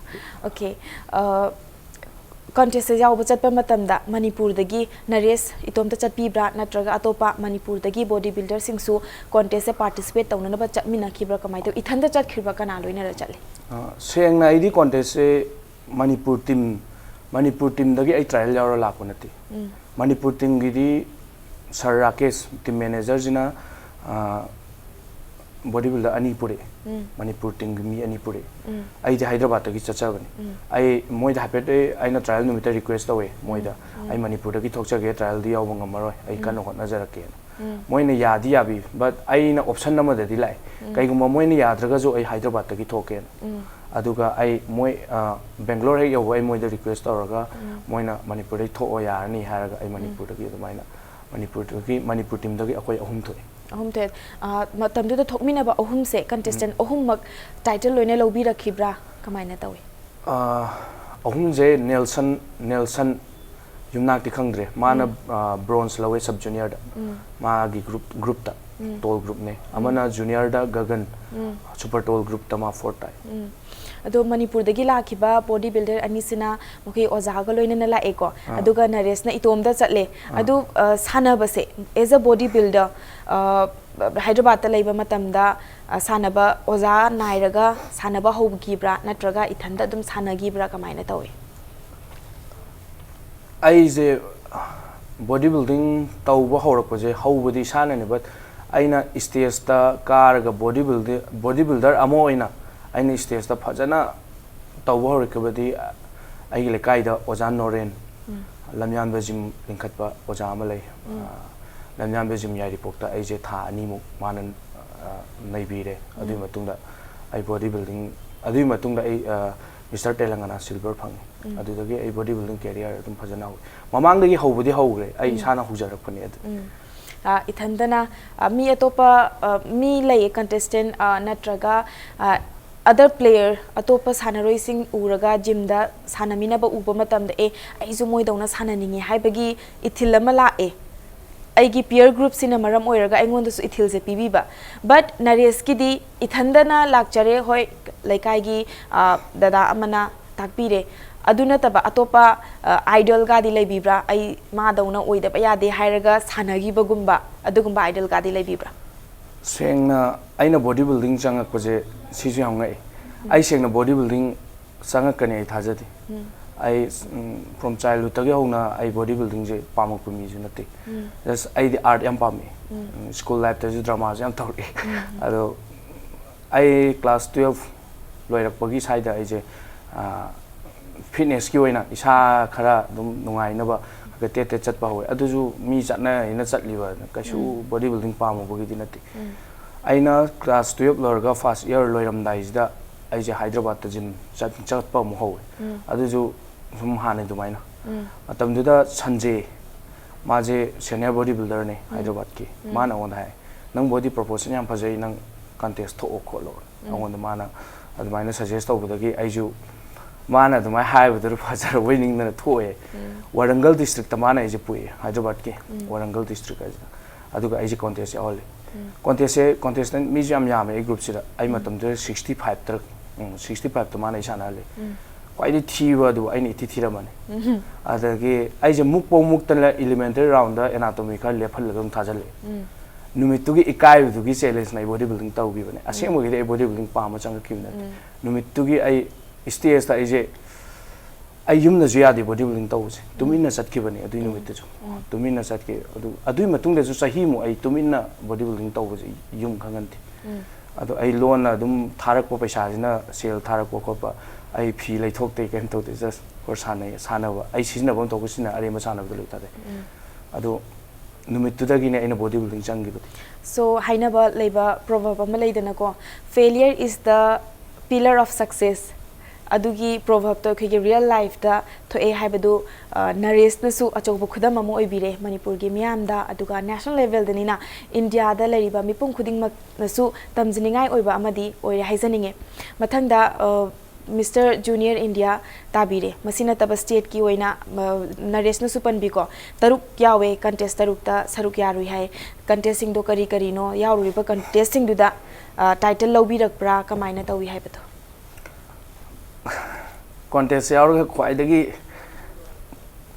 ꯑꯣꯀꯦ꯫ ꯀꯟꯇꯦꯁꯇ ꯌꯥꯎꯕ ꯆꯠꯄ ꯃꯇꯝꯗ ꯃꯅꯤꯄꯨꯔꯗꯒꯤ ꯅꯔꯦꯁ ꯏꯇꯣꯝꯇ ꯆꯠꯄꯤꯕ꯭ꯔꯥ, ꯅꯠꯇ꯭ꯔꯒ ꯑꯇꯣꯞꯄ ꯃꯅꯤꯄꯨꯔꯗꯒꯤ ꯕꯣꯗꯤ ꯕꯤꯜꯗꯔꯁꯤꯡꯁꯨ ꯀꯣꯟꯇꯦꯁꯇ ꯄꯥꯔꯇꯤꯁꯤꯄꯦꯠ ꯇꯧꯅꯅꯕ ꯆꯠꯃꯤꯟꯅꯈꯤꯕ꯭ꯔꯥ? ꯀꯃꯥꯏꯅ ꯇꯧꯏ? ꯏꯊꯟꯇ ꯆꯠꯈꯤꯕ꯭ꯔꯥ? ꯀꯅꯥ ꯂꯣꯏꯅꯔ ꯆꯠꯂꯤ? ꯑ, ꯁꯦꯡꯅ ꯑꯩꯗꯤ ꯀꯣꯟꯇꯦꯁꯁꯦ ꯃꯅꯤꯄꯨꯔ ꯇꯤꯝ, ꯃꯅꯤꯄꯨꯔ ꯇꯤꯝꯗꯒꯤ ꯑꯩ ꯇ꯭ꯔꯥꯏꯌꯦꯜ ꯌꯥꯎꯔ ꯂꯥꯛꯄ ꯅꯠꯇꯦ꯫ ꯃꯅꯤꯄꯨꯔ ꯇꯤꯝꯒꯤꯗꯤ ꯁꯥꯔ ꯔꯥꯀꯦꯁ, ꯇꯤꯝ ꯃꯦꯅꯦꯖꯔꯁꯤꯅ, ꯑ, ꯕꯣꯗꯤ ꯕꯤꯜꯗꯔ ꯑꯅꯤ ꯄꯨꯔꯛꯑꯦ꯫ ꯃꯅꯤꯄꯨꯔ ꯇꯤꯝꯒꯤ ꯃꯤ ꯑꯅꯤ ꯄꯨꯔꯛꯑꯦ꯫ ꯑꯩꯗꯤ ꯍꯥꯏꯗ꯭ꯔꯕꯥꯗꯇꯒꯤ ꯆꯠꯆꯕꯅꯤ꯫ ꯑꯩ ꯃꯣꯏꯗ ꯍꯥꯏꯐꯦꯠ ꯑꯩ, ꯑꯩꯅ ꯇ꯭ꯔꯥꯏꯌꯦꯜ ꯅꯨꯃꯤꯠꯇ ꯔꯤꯀ꯭ꯋꯦꯁ ꯇꯧꯋꯦ ꯃꯣꯏꯗ, "ꯑꯩ ꯃꯅꯤꯄꯨꯔꯗꯒꯤ ꯊꯣꯛꯆꯒꯦ, ꯇ꯭ꯔꯥꯏꯌꯦꯜꯗꯤ ꯌꯥꯎꯕ ꯉꯝꯃꯔꯣꯏ, ꯑꯩ ꯀꯟꯅ ꯍꯣꯠꯅꯖꯔꯛꯀꯦꯅ"꯫ ꯃꯣꯏꯅ ꯌꯥꯗꯤ ꯌꯥꯕꯤ, ꯕꯠ ꯑꯩꯅ ꯑꯣꯞꯁꯟ ꯑꯃꯗꯗꯤ ꯂꯥꯛꯑꯦ꯫ ꯀꯩꯒꯨꯝꯕ ꯃꯣꯏꯅ ꯌꯥꯗ꯭ꯔꯒꯁꯨ ꯑꯩ ꯍꯥꯏꯗ꯭ꯔꯕꯥꯗꯇꯒꯤ ꯊꯣꯛꯀꯦꯅ꯫ ꯑꯗꯨꯒ ꯑꯩ ꯃꯣꯏ, ꯑ, ꯕꯦꯡꯒ꯭ꯂꯣꯔ ꯍꯦꯛ ꯌꯧꯕ ꯑꯩ ꯃꯣꯏꯗ ꯔꯤꯀ꯭ꯋꯦꯁ ꯇꯧꯔꯒ ꯃꯣꯏꯅ ꯃꯅꯤꯄꯨꯔꯗꯒꯤ ꯊꯣꯛꯑꯣ ꯌꯥꯔꯅꯤ ꯍꯥꯏꯔꯒ ꯑꯩ ꯃꯅꯤꯄꯨꯔꯗꯒꯤ ꯑꯗꯨꯃꯥꯏꯅ ꯃꯅꯤꯄꯨꯔꯗꯒꯤ, ꯃꯅꯤꯄꯨꯔ ꯇꯤꯝꯗꯒꯤ ꯑꯩꯈꯣꯏ ꯑꯍꯨꯝ ꯊꯣꯛꯑꯦ꯫ ꯑꯍꯨꯝ ꯊꯣꯛꯑꯦ꯫ ꯑ, ꯃꯇꯝꯗꯨꯗ ꯊꯣꯛꯃꯤꯟꯅꯕ ꯑꯍꯨꯝꯁꯦ, ꯀꯟꯇꯦꯁꯇꯦꯟ ꯑꯍꯨꯝꯃꯛ ꯇꯥꯏꯇꯜ ꯂꯣꯏꯅ ꯂꯧꯕꯤꯔꯛꯈꯤꯕ꯭ꯔꯥ? ꯀꯃꯥꯏꯅ ꯇꯧꯏ? ꯑ, ꯑꯍꯨꯝꯁꯦ ꯅꯦꯜꯁꯟ, ꯅꯦꯜꯁꯟ ꯌꯨꯝꯅꯥꯛꯇꯤ ꯈꯪꯗ꯭ꯔꯦ꯫ ꯃꯥꯅ, ꯑ, ꯕ꯭ꯔꯣꯟꯖ ꯂꯧꯋꯦ ꯁꯕ ꯖꯨꯅꯤꯌꯔꯗ꯫ ꯃꯥꯒꯤ ꯒ꯭ꯔꯨꯞ, ꯒ꯭ꯔꯨꯞꯇ, ꯇꯣꯜ ꯒ꯭ꯔꯨꯞꯅꯦ꯫ ꯑꯃꯅ ꯖꯨꯅꯤꯌꯔꯗ ꯒꯒꯟ, ꯁꯨꯄꯔ ꯇꯣꯜ ꯒ꯭ꯔꯨꯞꯇ ꯃꯥ ꯐꯣꯔꯠ ꯇꯥꯏ꯫ ꯑꯗꯣ ꯃꯅꯤꯄꯨꯔꯗꯒꯤ ꯂꯥꯛꯈꯤꯕ ꯕꯣꯗꯤ ꯕꯤꯜꯗꯔ ꯑꯅꯤꯁꯤꯅ ꯃꯈꯣꯏ ꯑꯣꯖꯥꯒ ꯂꯣꯏꯅꯅ ꯂꯥꯛꯑꯦꯀꯣ꯫ ꯑꯥ꯫ ꯑꯗꯨꯒ ꯅꯔꯦꯁꯅ ꯏꯇꯣꯝꯗ ꯆꯠꯂꯦ꯫ ꯑꯥ꯫ ꯑꯗꯨ, ꯑ, ꯁꯥꯟꯅꯕꯁꯦ, as a body builder, ꯑ, ꯍꯥꯏꯗ꯭ꯔꯕꯥꯗꯇ ꯂꯩꯕ ꯃꯇꯝꯗ, ꯑ, ꯁꯥꯟꯅꯕ ꯑꯣꯖꯥ ꯅꯥꯏꯔꯒ ꯁꯥꯟꯅꯕ ꯍꯧꯈꯤꯕ꯭ꯔꯥ, ꯅꯠꯇ꯭ꯔꯒ ꯏꯊꯟꯗ ꯑꯗꯨꯝ ꯁꯥꯟꯅꯈꯤꯕ꯭ꯔꯥ, ꯀꯃꯥꯏꯅ ꯇꯧꯏ? ꯑꯩꯁꯦ ꯕꯣꯗꯤ ꯕꯤꯜꯗꯤꯡ ꯇꯧꯕ ꯍꯧꯔꯛꯄꯁꯦ ꯍꯧꯕꯗꯤ ꯏꯁꯥꯅꯅꯦ, ꯕꯠ ꯑꯩꯅ ꯁ꯭ꯇꯦꯖꯇ ꯀꯥꯔꯒ ꯕꯣꯗꯤ ꯕꯤꯜꯗꯤ-, ꯕꯣꯗꯤ ꯕꯤꯜꯗꯔ ꯑꯃ ꯑꯣꯏꯅ ꯑꯩꯅ ꯁ꯭ꯇꯦꯖꯇ ꯐꯖꯅ ꯇꯧꯕ ꯍꯧꯔꯛꯈꯤꯕꯗꯤ ꯑꯩꯒꯤ ꯂꯩꯀꯥꯏꯗ ꯑꯣꯖꯥ ꯅꯣꯔꯦꯟ, ꯂꯝꯌꯥꯟꯕ ꯖꯤꯝ ꯂꯤꯡꯈꯠꯄ ꯑꯣꯖꯥ ꯑꯃ ꯂꯩ꯫ ꯑ, ꯂꯝꯌꯥꯟꯕ ꯖꯤꯝ ꯌꯥꯏꯔꯤꯄꯣꯛꯇ ꯑꯩꯁꯦ ꯊꯥ ꯑꯅꯤꯃꯨꯛ ꯃꯥꯅ, ꯑ, ꯅꯩꯕꯤꯔꯦ꯫ ꯑꯗꯨꯒꯤ ꯃꯇꯨꯡꯗ ꯑꯩ ꯕꯣꯗꯤ ꯕꯤꯜꯗꯤꯡ, ꯑꯗꯨꯒꯤ ꯃꯇꯨꯡꯗ ꯑꯩ, ꯑ, Mister Telangana silver ꯐꯪꯉꯤ꯫ ꯑꯗꯨꯗꯒꯤ ꯑꯩ body building career ꯑꯗꯨꯝ ꯐꯖꯅ ꯍꯧꯏ꯫ ꯃꯃꯥꯡꯗꯒꯤ ꯍꯧꯕꯗꯤ ꯍꯧꯈ꯭ꯔꯦ, ꯑꯩ ꯏꯁꯥꯅ ꯍꯧꯖꯔꯛꯄꯅꯦ ꯑꯗꯨ꯫ ꯎꯝ꯫ ꯑ, ꯏꯊꯟꯇꯅ, ꯑ, ꯃꯤ ꯑꯇꯣꯞꯄ, ꯑ, ꯃꯤ ꯂꯩꯌꯦ contestant, ꯑ, ꯅꯠꯇ꯭ꯔꯒ, ꯑ, other player, ꯑꯇꯣꯞꯄ ꯁꯥꯟꯅꯔꯣꯏꯁꯤꯡ ꯎꯔꯒ gymꯗ ꯁꯥꯟꯅꯃꯤꯟꯅꯕ ꯎꯕ ꯃꯇꯝꯗ, "ꯑꯦ, ꯑꯩꯁꯨ ꯃꯣꯏꯗꯧꯅ ꯁꯥꯟꯅꯅꯤꯡꯉꯤ" ꯍꯥꯏꯕꯒꯤ ꯏꯊꯤꯜ ꯑꯃ ꯂꯥꯛꯑꯦ꯫ ꯑꯩꯒꯤ peer groupꯁꯤꯅ ꯃꯔꯝ ꯑꯣꯏꯔꯒ ꯑꯩꯉꯣꯟꯗꯁꯨ ꯏꯊꯤꯜꯁꯦ ꯄꯤꯕꯤꯕ꯫ But ꯅꯔꯦꯁꯀꯤꯗꯤ ꯏꯊꯟꯗꯅ ꯂꯥꯛꯆꯔꯦ, ꯍꯣꯏ, ꯂꯩꯀꯥꯏꯒꯤ, ꯑ, ꯗꯗꯥ ꯑꯃꯅ ꯇꯥꯛꯄꯤꯔꯦ꯫ ꯑꯗꯨ ꯅꯠꯇꯕ ꯑꯇꯣꯞꯄ, ꯑ, idolꯒꯗꯤ ꯂꯩꯕꯤꯕ꯭ꯔꯥ? "ꯑꯩ ꯃꯥꯗꯧꯅ ꯑꯣꯏꯗꯕ ꯌꯥꯗꯦ" ꯍꯥꯏꯔꯒ ꯁꯥꯟꯅꯈꯤꯕꯒꯨꯝꯕ, ꯑꯗꯨꯒꯨꯝꯕ idolꯒꯗꯤ ꯂꯩꯕꯤꯕ꯭ꯔꯥ? ꯁꯦꯡꯅ ꯑꯩꯅ body building ꯆꯪꯉꯛꯄꯁꯦ ꯁꯤꯁꯨ ꯌꯥꯝ ꯉꯛꯑꯦ꯫ ꯑꯩ ꯁꯦꯡꯅ body building ꯆꯪꯉꯛꯀꯅꯤ ꯑꯩ ꯊꯥꯖꯗꯦ꯫ ꯑꯩ, ꯎꯝ, from childhoodꯇꯒꯤ ꯍꯧꯅ ꯑꯩ body buildingꯁꯦ ꯄꯥꯝꯃꯛꯄ ꯃꯤꯁꯨ ꯅꯠꯇꯦ꯫ Just ꯑꯩꯗꯤ art ꯌꯥꯝ ꯄꯥꯝꯃꯛꯑꯦ꯫ ꯎꯝ, school lifeꯇꯁꯨ dramaꯁꯨ ꯌꯥꯝ ꯇꯧꯔꯛꯑꯦ꯫ ꯑꯗꯣ ꯑꯩ class twelve ꯂꯣꯏꯔꯛꯄꯒꯤ ꯁ꯭ꯋꯥꯏꯗ ꯑꯩꯁꯦ, ꯑ, fitnessꯀꯤ ꯑꯣꯏꯅ ꯏꯁꯥ ꯈꯔ ꯑꯗꯨꯝ ꯅꯨꯡꯉꯥꯏꯅꯕ ꯈꯔ ꯇꯦꯠ ꯇꯦꯠ ꯆꯠꯄ ꯍꯧꯋꯦ꯫ ꯑꯗꯨꯁꯨ ꯃꯤ ꯆꯠꯅꯩꯅ ꯆꯠꯂꯤꯕ, ꯀꯩꯁꯨ body building ꯄꯥꯝꯃꯨꯕꯒꯤꯗꯤ ꯅꯠꯇꯦ꯫ ꯑꯩꯅ class twelve ꯂꯣꯏꯔꯒ first year ꯂꯣꯏꯔꯝꯗꯥꯏꯁꯤꯗ ꯑꯩꯁꯦ ꯍꯥꯏꯗ꯭ꯔꯕꯥꯗꯇ gym ꯆꯠ-, ꯆꯠꯄ ꯑꯃꯨꯛ ꯍꯧꯋꯦ꯫ ꯑꯗꯨꯁꯨ ꯁꯨꯝ ꯍꯥꯟꯅ ꯑꯗꯨꯃꯥꯏꯅ꯫ ꯃꯇꯝꯗꯨꯗ ꯁꯟꯖꯦ, ꯃꯥꯁꯦ senior body builderꯅꯦ ꯍꯥꯏꯗ꯭ꯔꯕꯥꯗꯀꯤ꯫ ꯃꯥꯅ ꯑꯩꯉꯣꯟꯗ ꯍꯥꯏ, "ꯅꯪ body proportion ꯌꯥꯝ ꯐꯖꯩ, ꯅꯪ contest ꯊꯣꯛꯑꯣ ꯈꯣꯠꯂꯣ"꯫ ꯑꯩꯉꯣꯟꯗ ꯃꯥꯅ ꯑꯗꯨꯃꯥꯏꯅ suggest ꯇꯧꯕꯗꯒꯤ ꯑꯩꯁꯨ, ꯃꯥꯅ ꯑꯗꯨꯃꯥꯏꯅ ꯍꯥꯏꯕꯗꯨꯗ ꯐꯖꯔꯕꯣꯏ ꯅꯤꯡꯗꯅ ꯊꯣꯛꯑꯦ꯫ ꯋꯥꯔꯪꯒꯜ districtꯇ ꯃꯥꯅ ꯑꯩꯁꯦ ꯄꯨꯏꯌꯦ, ꯍꯥꯏꯗ꯭ꯔꯕꯥꯗꯀꯤ ꯋꯥꯔꯪꯒꯜ district ꯍꯥꯏꯁꯤꯗ꯫ ꯑꯗꯨꯒ ꯑꯩꯁꯦ contest ꯌꯥꯎꯍꯜꯂꯦ꯫ Contestꯁꯦ, contestant ꯃꯤꯁꯨ ꯌꯥꯝ ꯌꯥꯝꯃꯦ ꯑꯩ groupꯁꯤꯗ꯫ ꯑꯩ ꯃꯇꯝꯗꯨꯗ sixty five ꯇ, ꯎꯝ, sixty five ꯇ ꯃꯥꯅ ꯑꯩ ꯁꯥꯟꯅꯍꯜꯂꯦ꯫ ꯈ꯭ꯋꯥꯏꯗꯒꯤ ꯊꯤꯕ ꯑꯗꯨ ꯑꯩꯅ ꯏꯊꯤ ꯊꯤꯔꯝꯃꯅꯤ꯫ ꯑꯗꯒꯤ ꯑꯩꯁꯦ ꯃꯨꯛꯄꯧ ꯃꯨꯛꯇꯅ elementary roundꯗ anatomy ꯈꯔ ꯂꯦꯞꯍꯜꯂꯒ ꯑꯗꯨꯝ ꯊꯥꯖꯤꯜꯂꯛꯑꯦ꯫ ꯅꯨꯃꯤꯠꯇꯨꯒꯤ ꯏꯀꯥꯏꯕꯗꯨꯒꯤ challengeꯅ ꯑꯩ body building ꯇꯧꯈꯤꯕꯅꯦ꯫ ꯑꯁꯦꯡꯕꯒꯤꯗꯤ ꯑꯩ body building ꯄꯥꯝꯃ ꯆꯪꯉꯛꯈꯤꯕ ꯅꯠꯇꯦ꯫ ꯅꯨꯃꯤꯠꯇꯨꯒꯤ ꯑꯩ stageꯇ ꯑꯩꯁꯦ, ꯑꯩ ꯌꯨꯝꯗꯁꯨ ꯌꯥꯗꯦ body building ꯇꯧꯕꯁꯦ꯫ ꯇꯨꯃꯤꯟꯅ ꯆꯠꯈꯤꯕꯅꯦ ꯑꯗꯨꯏ ꯅꯨꯃꯤꯠꯇꯨꯁꯨ꯫ ꯇꯨꯃꯤꯟꯅ ꯆꯠꯈꯤ꯫ ꯑꯗꯨ, ꯑꯗꯨꯏ ꯃꯇꯨꯡꯗꯁꯨ ꯆꯍꯤꯃꯨꯛ ꯑꯩ ꯇꯨꯃꯤꯟꯅ body building ꯇꯧꯕꯁꯦ ꯌꯨꯝ ꯈꯪꯍꯟꯗꯦ꯫ ꯑꯗꯣ ꯑꯩ ꯂꯣꯟꯅ ꯑꯗꯨꯝ ꯊꯥꯔꯛꯄ ꯄꯩꯁꯥꯁꯤꯅ, ꯁꯦꯜ ꯊꯥꯔꯛꯄ ꯈꯣꯠꯄ, ꯑꯩ ꯐꯤ ꯂꯩꯊꯣꯛꯇꯦ, ꯀꯩꯝ ꯇꯧꯗꯦ, just for ꯁꯥꯟꯅꯩ, ꯁꯥꯟꯅꯕ꯫ ꯑꯩ ꯁꯤꯖꯤꯟꯅꯐꯝ ꯊꯣꯛꯄ ꯁꯤꯖꯤꯟꯅ, ꯑꯔꯦꯝꯕ ꯁꯥꯟꯅꯕꯗ ꯂꯣꯏ ꯊꯥꯗꯩ꯫ ꯑꯗꯣ ꯅꯨꯃꯤꯠꯇꯨꯗꯒꯤꯅꯦ ꯑꯩꯅ body building ꯆꯪꯈꯤꯕꯗꯤ꯫ So, ꯍꯥꯏꯅꯕ ꯂꯩꯕ proverb ꯑꯃ ꯂꯩꯗꯅꯀꯣ, "Failure is the pillar of success"꯫ ꯑꯗꯨꯒꯤ ꯄ꯭ꯔꯣꯚꯔꯕꯇꯣ ꯑꯩꯈꯣꯏꯒꯤ ꯔꯤꯌꯦꯜ ꯂꯥꯏꯐꯇ ꯊꯣꯛꯑꯦ ꯍꯥꯏꯕꯗꯨ, ꯑ, ꯅꯔꯦꯁꯅꯁꯨ ꯑꯆꯧꯕ ꯈꯨꯗꯝ ꯑꯃ ꯑꯣꯏꯕꯤꯔꯦ ꯃꯅꯤꯄꯨꯔꯒꯤ ꯃꯤꯌꯥꯝꯗ, ꯑꯗꯨꯒ ꯅꯦꯁꯅꯦꯜ ꯂꯦꯚꯦꯜꯗꯅꯤꯅ, ꯏꯟꯗꯤꯌꯥꯗ ꯂꯩꯔꯤꯕ ꯃꯤꯄꯨꯝ ꯈꯨꯗꯤꯡꯃꯛꯅꯁꯨ ꯇꯝꯖꯅꯤꯡꯉꯥꯏ ꯑꯣꯏꯕ ꯑꯃꯗꯤ ꯑꯣꯏꯔꯦ ꯍꯥꯏꯖꯅꯤꯡꯉꯤ꯫ ꯃꯊꯪꯗ, ꯑ, ꯃꯤꯁꯇꯔ ꯖꯨꯅꯤꯌꯔ ꯏꯟꯗꯤꯌꯥ ꯇꯥꯕꯤꯔꯦ꯫ ꯃꯁꯤ ꯅꯠꯇꯕ ꯁ꯭ꯇꯦꯠꯀꯤ ꯑꯣꯏꯅ, ꯑ, ꯅꯔꯦꯁꯅꯁꯨ ꯄꯟꯕꯤꯀꯣ, ꯇꯔꯨꯛ ꯌꯥꯎꯋꯦ, ꯀꯟꯇꯦꯁ ꯇꯔꯨꯛꯇ ꯁꯔꯨꯛ ꯌꯥꯔꯨꯏ ꯍꯥꯏ꯫ ꯀꯟꯇꯦꯁꯁꯤꯡꯗꯣ ꯀꯔꯤ ꯀꯔꯤꯅꯣ? ꯌꯥꯎꯔꯨꯔꯤꯕ ꯀꯟꯇꯦꯁꯁꯤꯡꯗꯨꯗ, ꯑ, ꯇꯥꯏꯇꯜ ꯂꯧꯕꯤꯔꯛꯄ꯭ꯔꯥ? ꯀꯃꯥꯏꯅ ꯇꯧꯏ ꯍꯥꯏꯕꯗꯣ? ꯀꯣꯟꯇꯦꯁ ꯌꯥꯎꯔꯒ ꯈ꯭ꯋꯥꯏꯗꯒꯤ,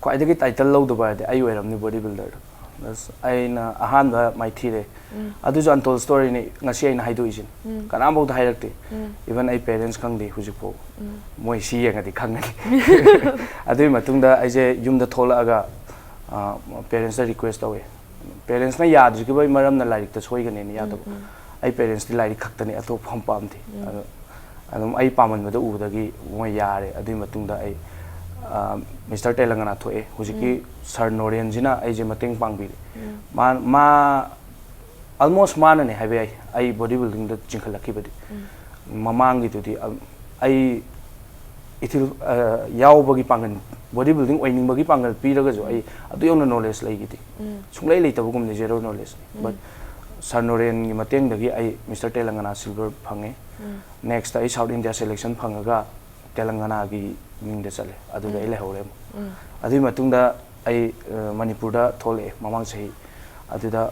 ꯈ꯭ꯋꯥꯏꯗꯒꯤ ꯇꯥꯏꯇꯜ ꯂꯧꯗꯕ ꯍꯥꯏꯗꯤ ꯑꯩ ꯑꯣꯏꯔꯝꯅꯤ, ꯕꯣꯗꯤ ꯕꯤꯜꯗꯔꯗ꯫ ꯑꯁ, ꯑꯩꯅ ꯑꯍꯥꯟꯕ ꯃꯥꯏꯊꯤꯔꯦ꯫ ꯎꯝ꯫ ꯑꯗꯨꯁꯨ ꯑꯟꯇꯣꯜ ꯁ꯭ꯇꯣꯔꯤꯅꯤ, ꯉꯁꯤ ꯑꯩꯅ ꯍꯥꯏꯗꯣꯛꯏꯁꯤꯅꯤ꯫ ꯎꯝ꯫ ꯀꯅꯥꯝꯐꯥꯎꯗ ꯍꯥꯏꯔꯛꯇꯦ꯫ ꯎꯝ꯫ ꯏꯚꯟ ꯑꯩ ꯄꯦꯔꯦꯟꯁ ꯈꯪꯗꯦ ꯍꯧꯖꯤꯛꯐꯥꯎ꯫ ꯎꯝ꯫ ꯃꯣꯏ ꯁꯤ ꯌꯦꯡꯉꯗꯤ ꯈꯪꯒꯅꯤ꯫ ꯑꯗꯨꯒꯤ ꯃꯇꯨꯡꯗ ꯑꯩꯁꯦ ꯌꯨꯝꯗ ꯊꯣꯛꯂꯛꯑꯒ, ꯑ, ꯄꯦꯔꯦꯟꯁꯇ ꯔꯤꯀ꯭ꯋꯦꯁ ꯇꯧꯋꯦ꯫ ꯄꯦꯔꯦꯟꯁꯅ ꯌꯥꯗ꯭ꯔꯤꯕꯒꯤ ꯃꯔꯝꯅ ꯂꯥꯏꯔꯤꯛꯇ ꯁꯣꯏꯒꯅꯦꯅ ꯌꯥꯗꯕ꯫ ꯎꯝ, ꯎꯝ꯫ ꯑꯩ ꯄꯦꯔꯦꯟꯁꯇꯤ ꯂꯥꯏꯔꯤꯛ ꯈꯛꯇꯅꯤ, ꯑꯇꯣꯞꯄ ꯑꯃ ꯄꯥꯝꯗꯦ꯫ ꯎꯝ꯫ ꯑꯗꯣ ꯑꯗꯨꯝ ꯑꯩ ꯄꯥꯝꯃꯟꯕꯗ ꯎꯕꯗꯒꯤ ꯃꯣꯏ ꯌꯥꯔꯦ꯫ ꯑꯗꯨꯒꯤ ꯃꯇꯨꯡꯗ ꯑꯩ, ꯑ, ꯃꯤꯁꯇꯔ ꯇꯦꯂꯪꯒꯅꯥ ꯊꯣꯛꯑꯦ꯫ ꯍꯧꯖꯤꯛꯀꯤ ꯎꯝ꯫ ꯁꯥꯔ ꯅꯣꯔꯦꯟꯁꯤꯅ ꯑꯩꯁꯦ ꯃꯇꯦꯡ ꯄꯥꯡꯕꯤꯔꯦ꯫ ꯎꯝ꯫ ꯃꯥ, ꯃꯥ, almost ꯃꯥꯅꯅꯦ ꯍꯥꯏꯕ ꯌꯥꯏ ꯑꯩ ꯕꯣꯗꯤ ꯕꯤꯜꯗꯤꯡꯗ ꯆꯤꯡꯈꯠꯂꯛꯈꯤꯕꯗꯤ꯫ ꯎꯝ꯫ ꯃꯃꯥꯡꯒꯤꯗꯨꯗꯤ, ꯑ, ꯑꯩ ꯏꯊꯤꯜ, ꯑ, ꯌꯥꯎꯕꯒꯤ ꯄꯥꯡꯒꯜ, ꯕꯣꯗꯤ ꯕꯤꯜꯗꯤꯡ ꯑꯣꯏꯅꯤꯡꯕꯒꯤ ꯄꯥꯡꯒꯜ ꯄꯤꯔꯒꯁꯨ ꯑꯩ ꯑꯗꯨ ꯌꯧꯅ ꯅꯣꯂꯦꯖ ꯂꯩꯈꯤꯗꯦ꯫ ꯎꯝ꯫ ꯁꯨꯡꯂꯩ ꯂꯩꯇꯕꯒꯨꯝꯅꯤ, ꯖꯦꯔꯣ ꯅꯣꯂꯦꯖꯅꯤ꯫ ꯎꯝ꯫ But ꯁꯥꯔ ꯅꯣꯔꯦꯟꯒꯤ ꯃꯇꯦꯡꯗꯒꯤ ꯑꯩ ꯃꯤꯁꯇꯔ ꯇꯦꯂꯪꯒꯅꯥ ꯁꯤꯜꯚꯔ ꯐꯪꯉꯦ꯫ ꯎꯝ꯫ Next ꯑꯩ ꯁꯥꯎꯠ ꯏꯟꯗꯤꯌꯥ ꯁꯦꯂꯦꯛꯁꯟ ꯐꯪꯉꯒ ꯇꯦꯂꯪꯒꯅꯥꯒꯤ ꯃꯤꯡꯗ ꯆꯠꯂꯦ꯫ ꯑꯗꯨꯗ ꯑꯩ ꯎꯝ꯫ ꯂꯩꯍꯧꯔꯦ ꯑꯃꯨꯛ꯫ ꯎꯝ꯫ ꯑꯗꯨꯒꯤ ꯃꯇꯨꯡꯗ ꯑꯩ, ꯑ, ꯃꯅꯤꯄꯨꯔꯗ ꯊꯣꯛꯂꯛꯑꯦ ꯃꯃꯥꯡ ꯆꯍꯤ꯫ ꯑꯗꯨꯗ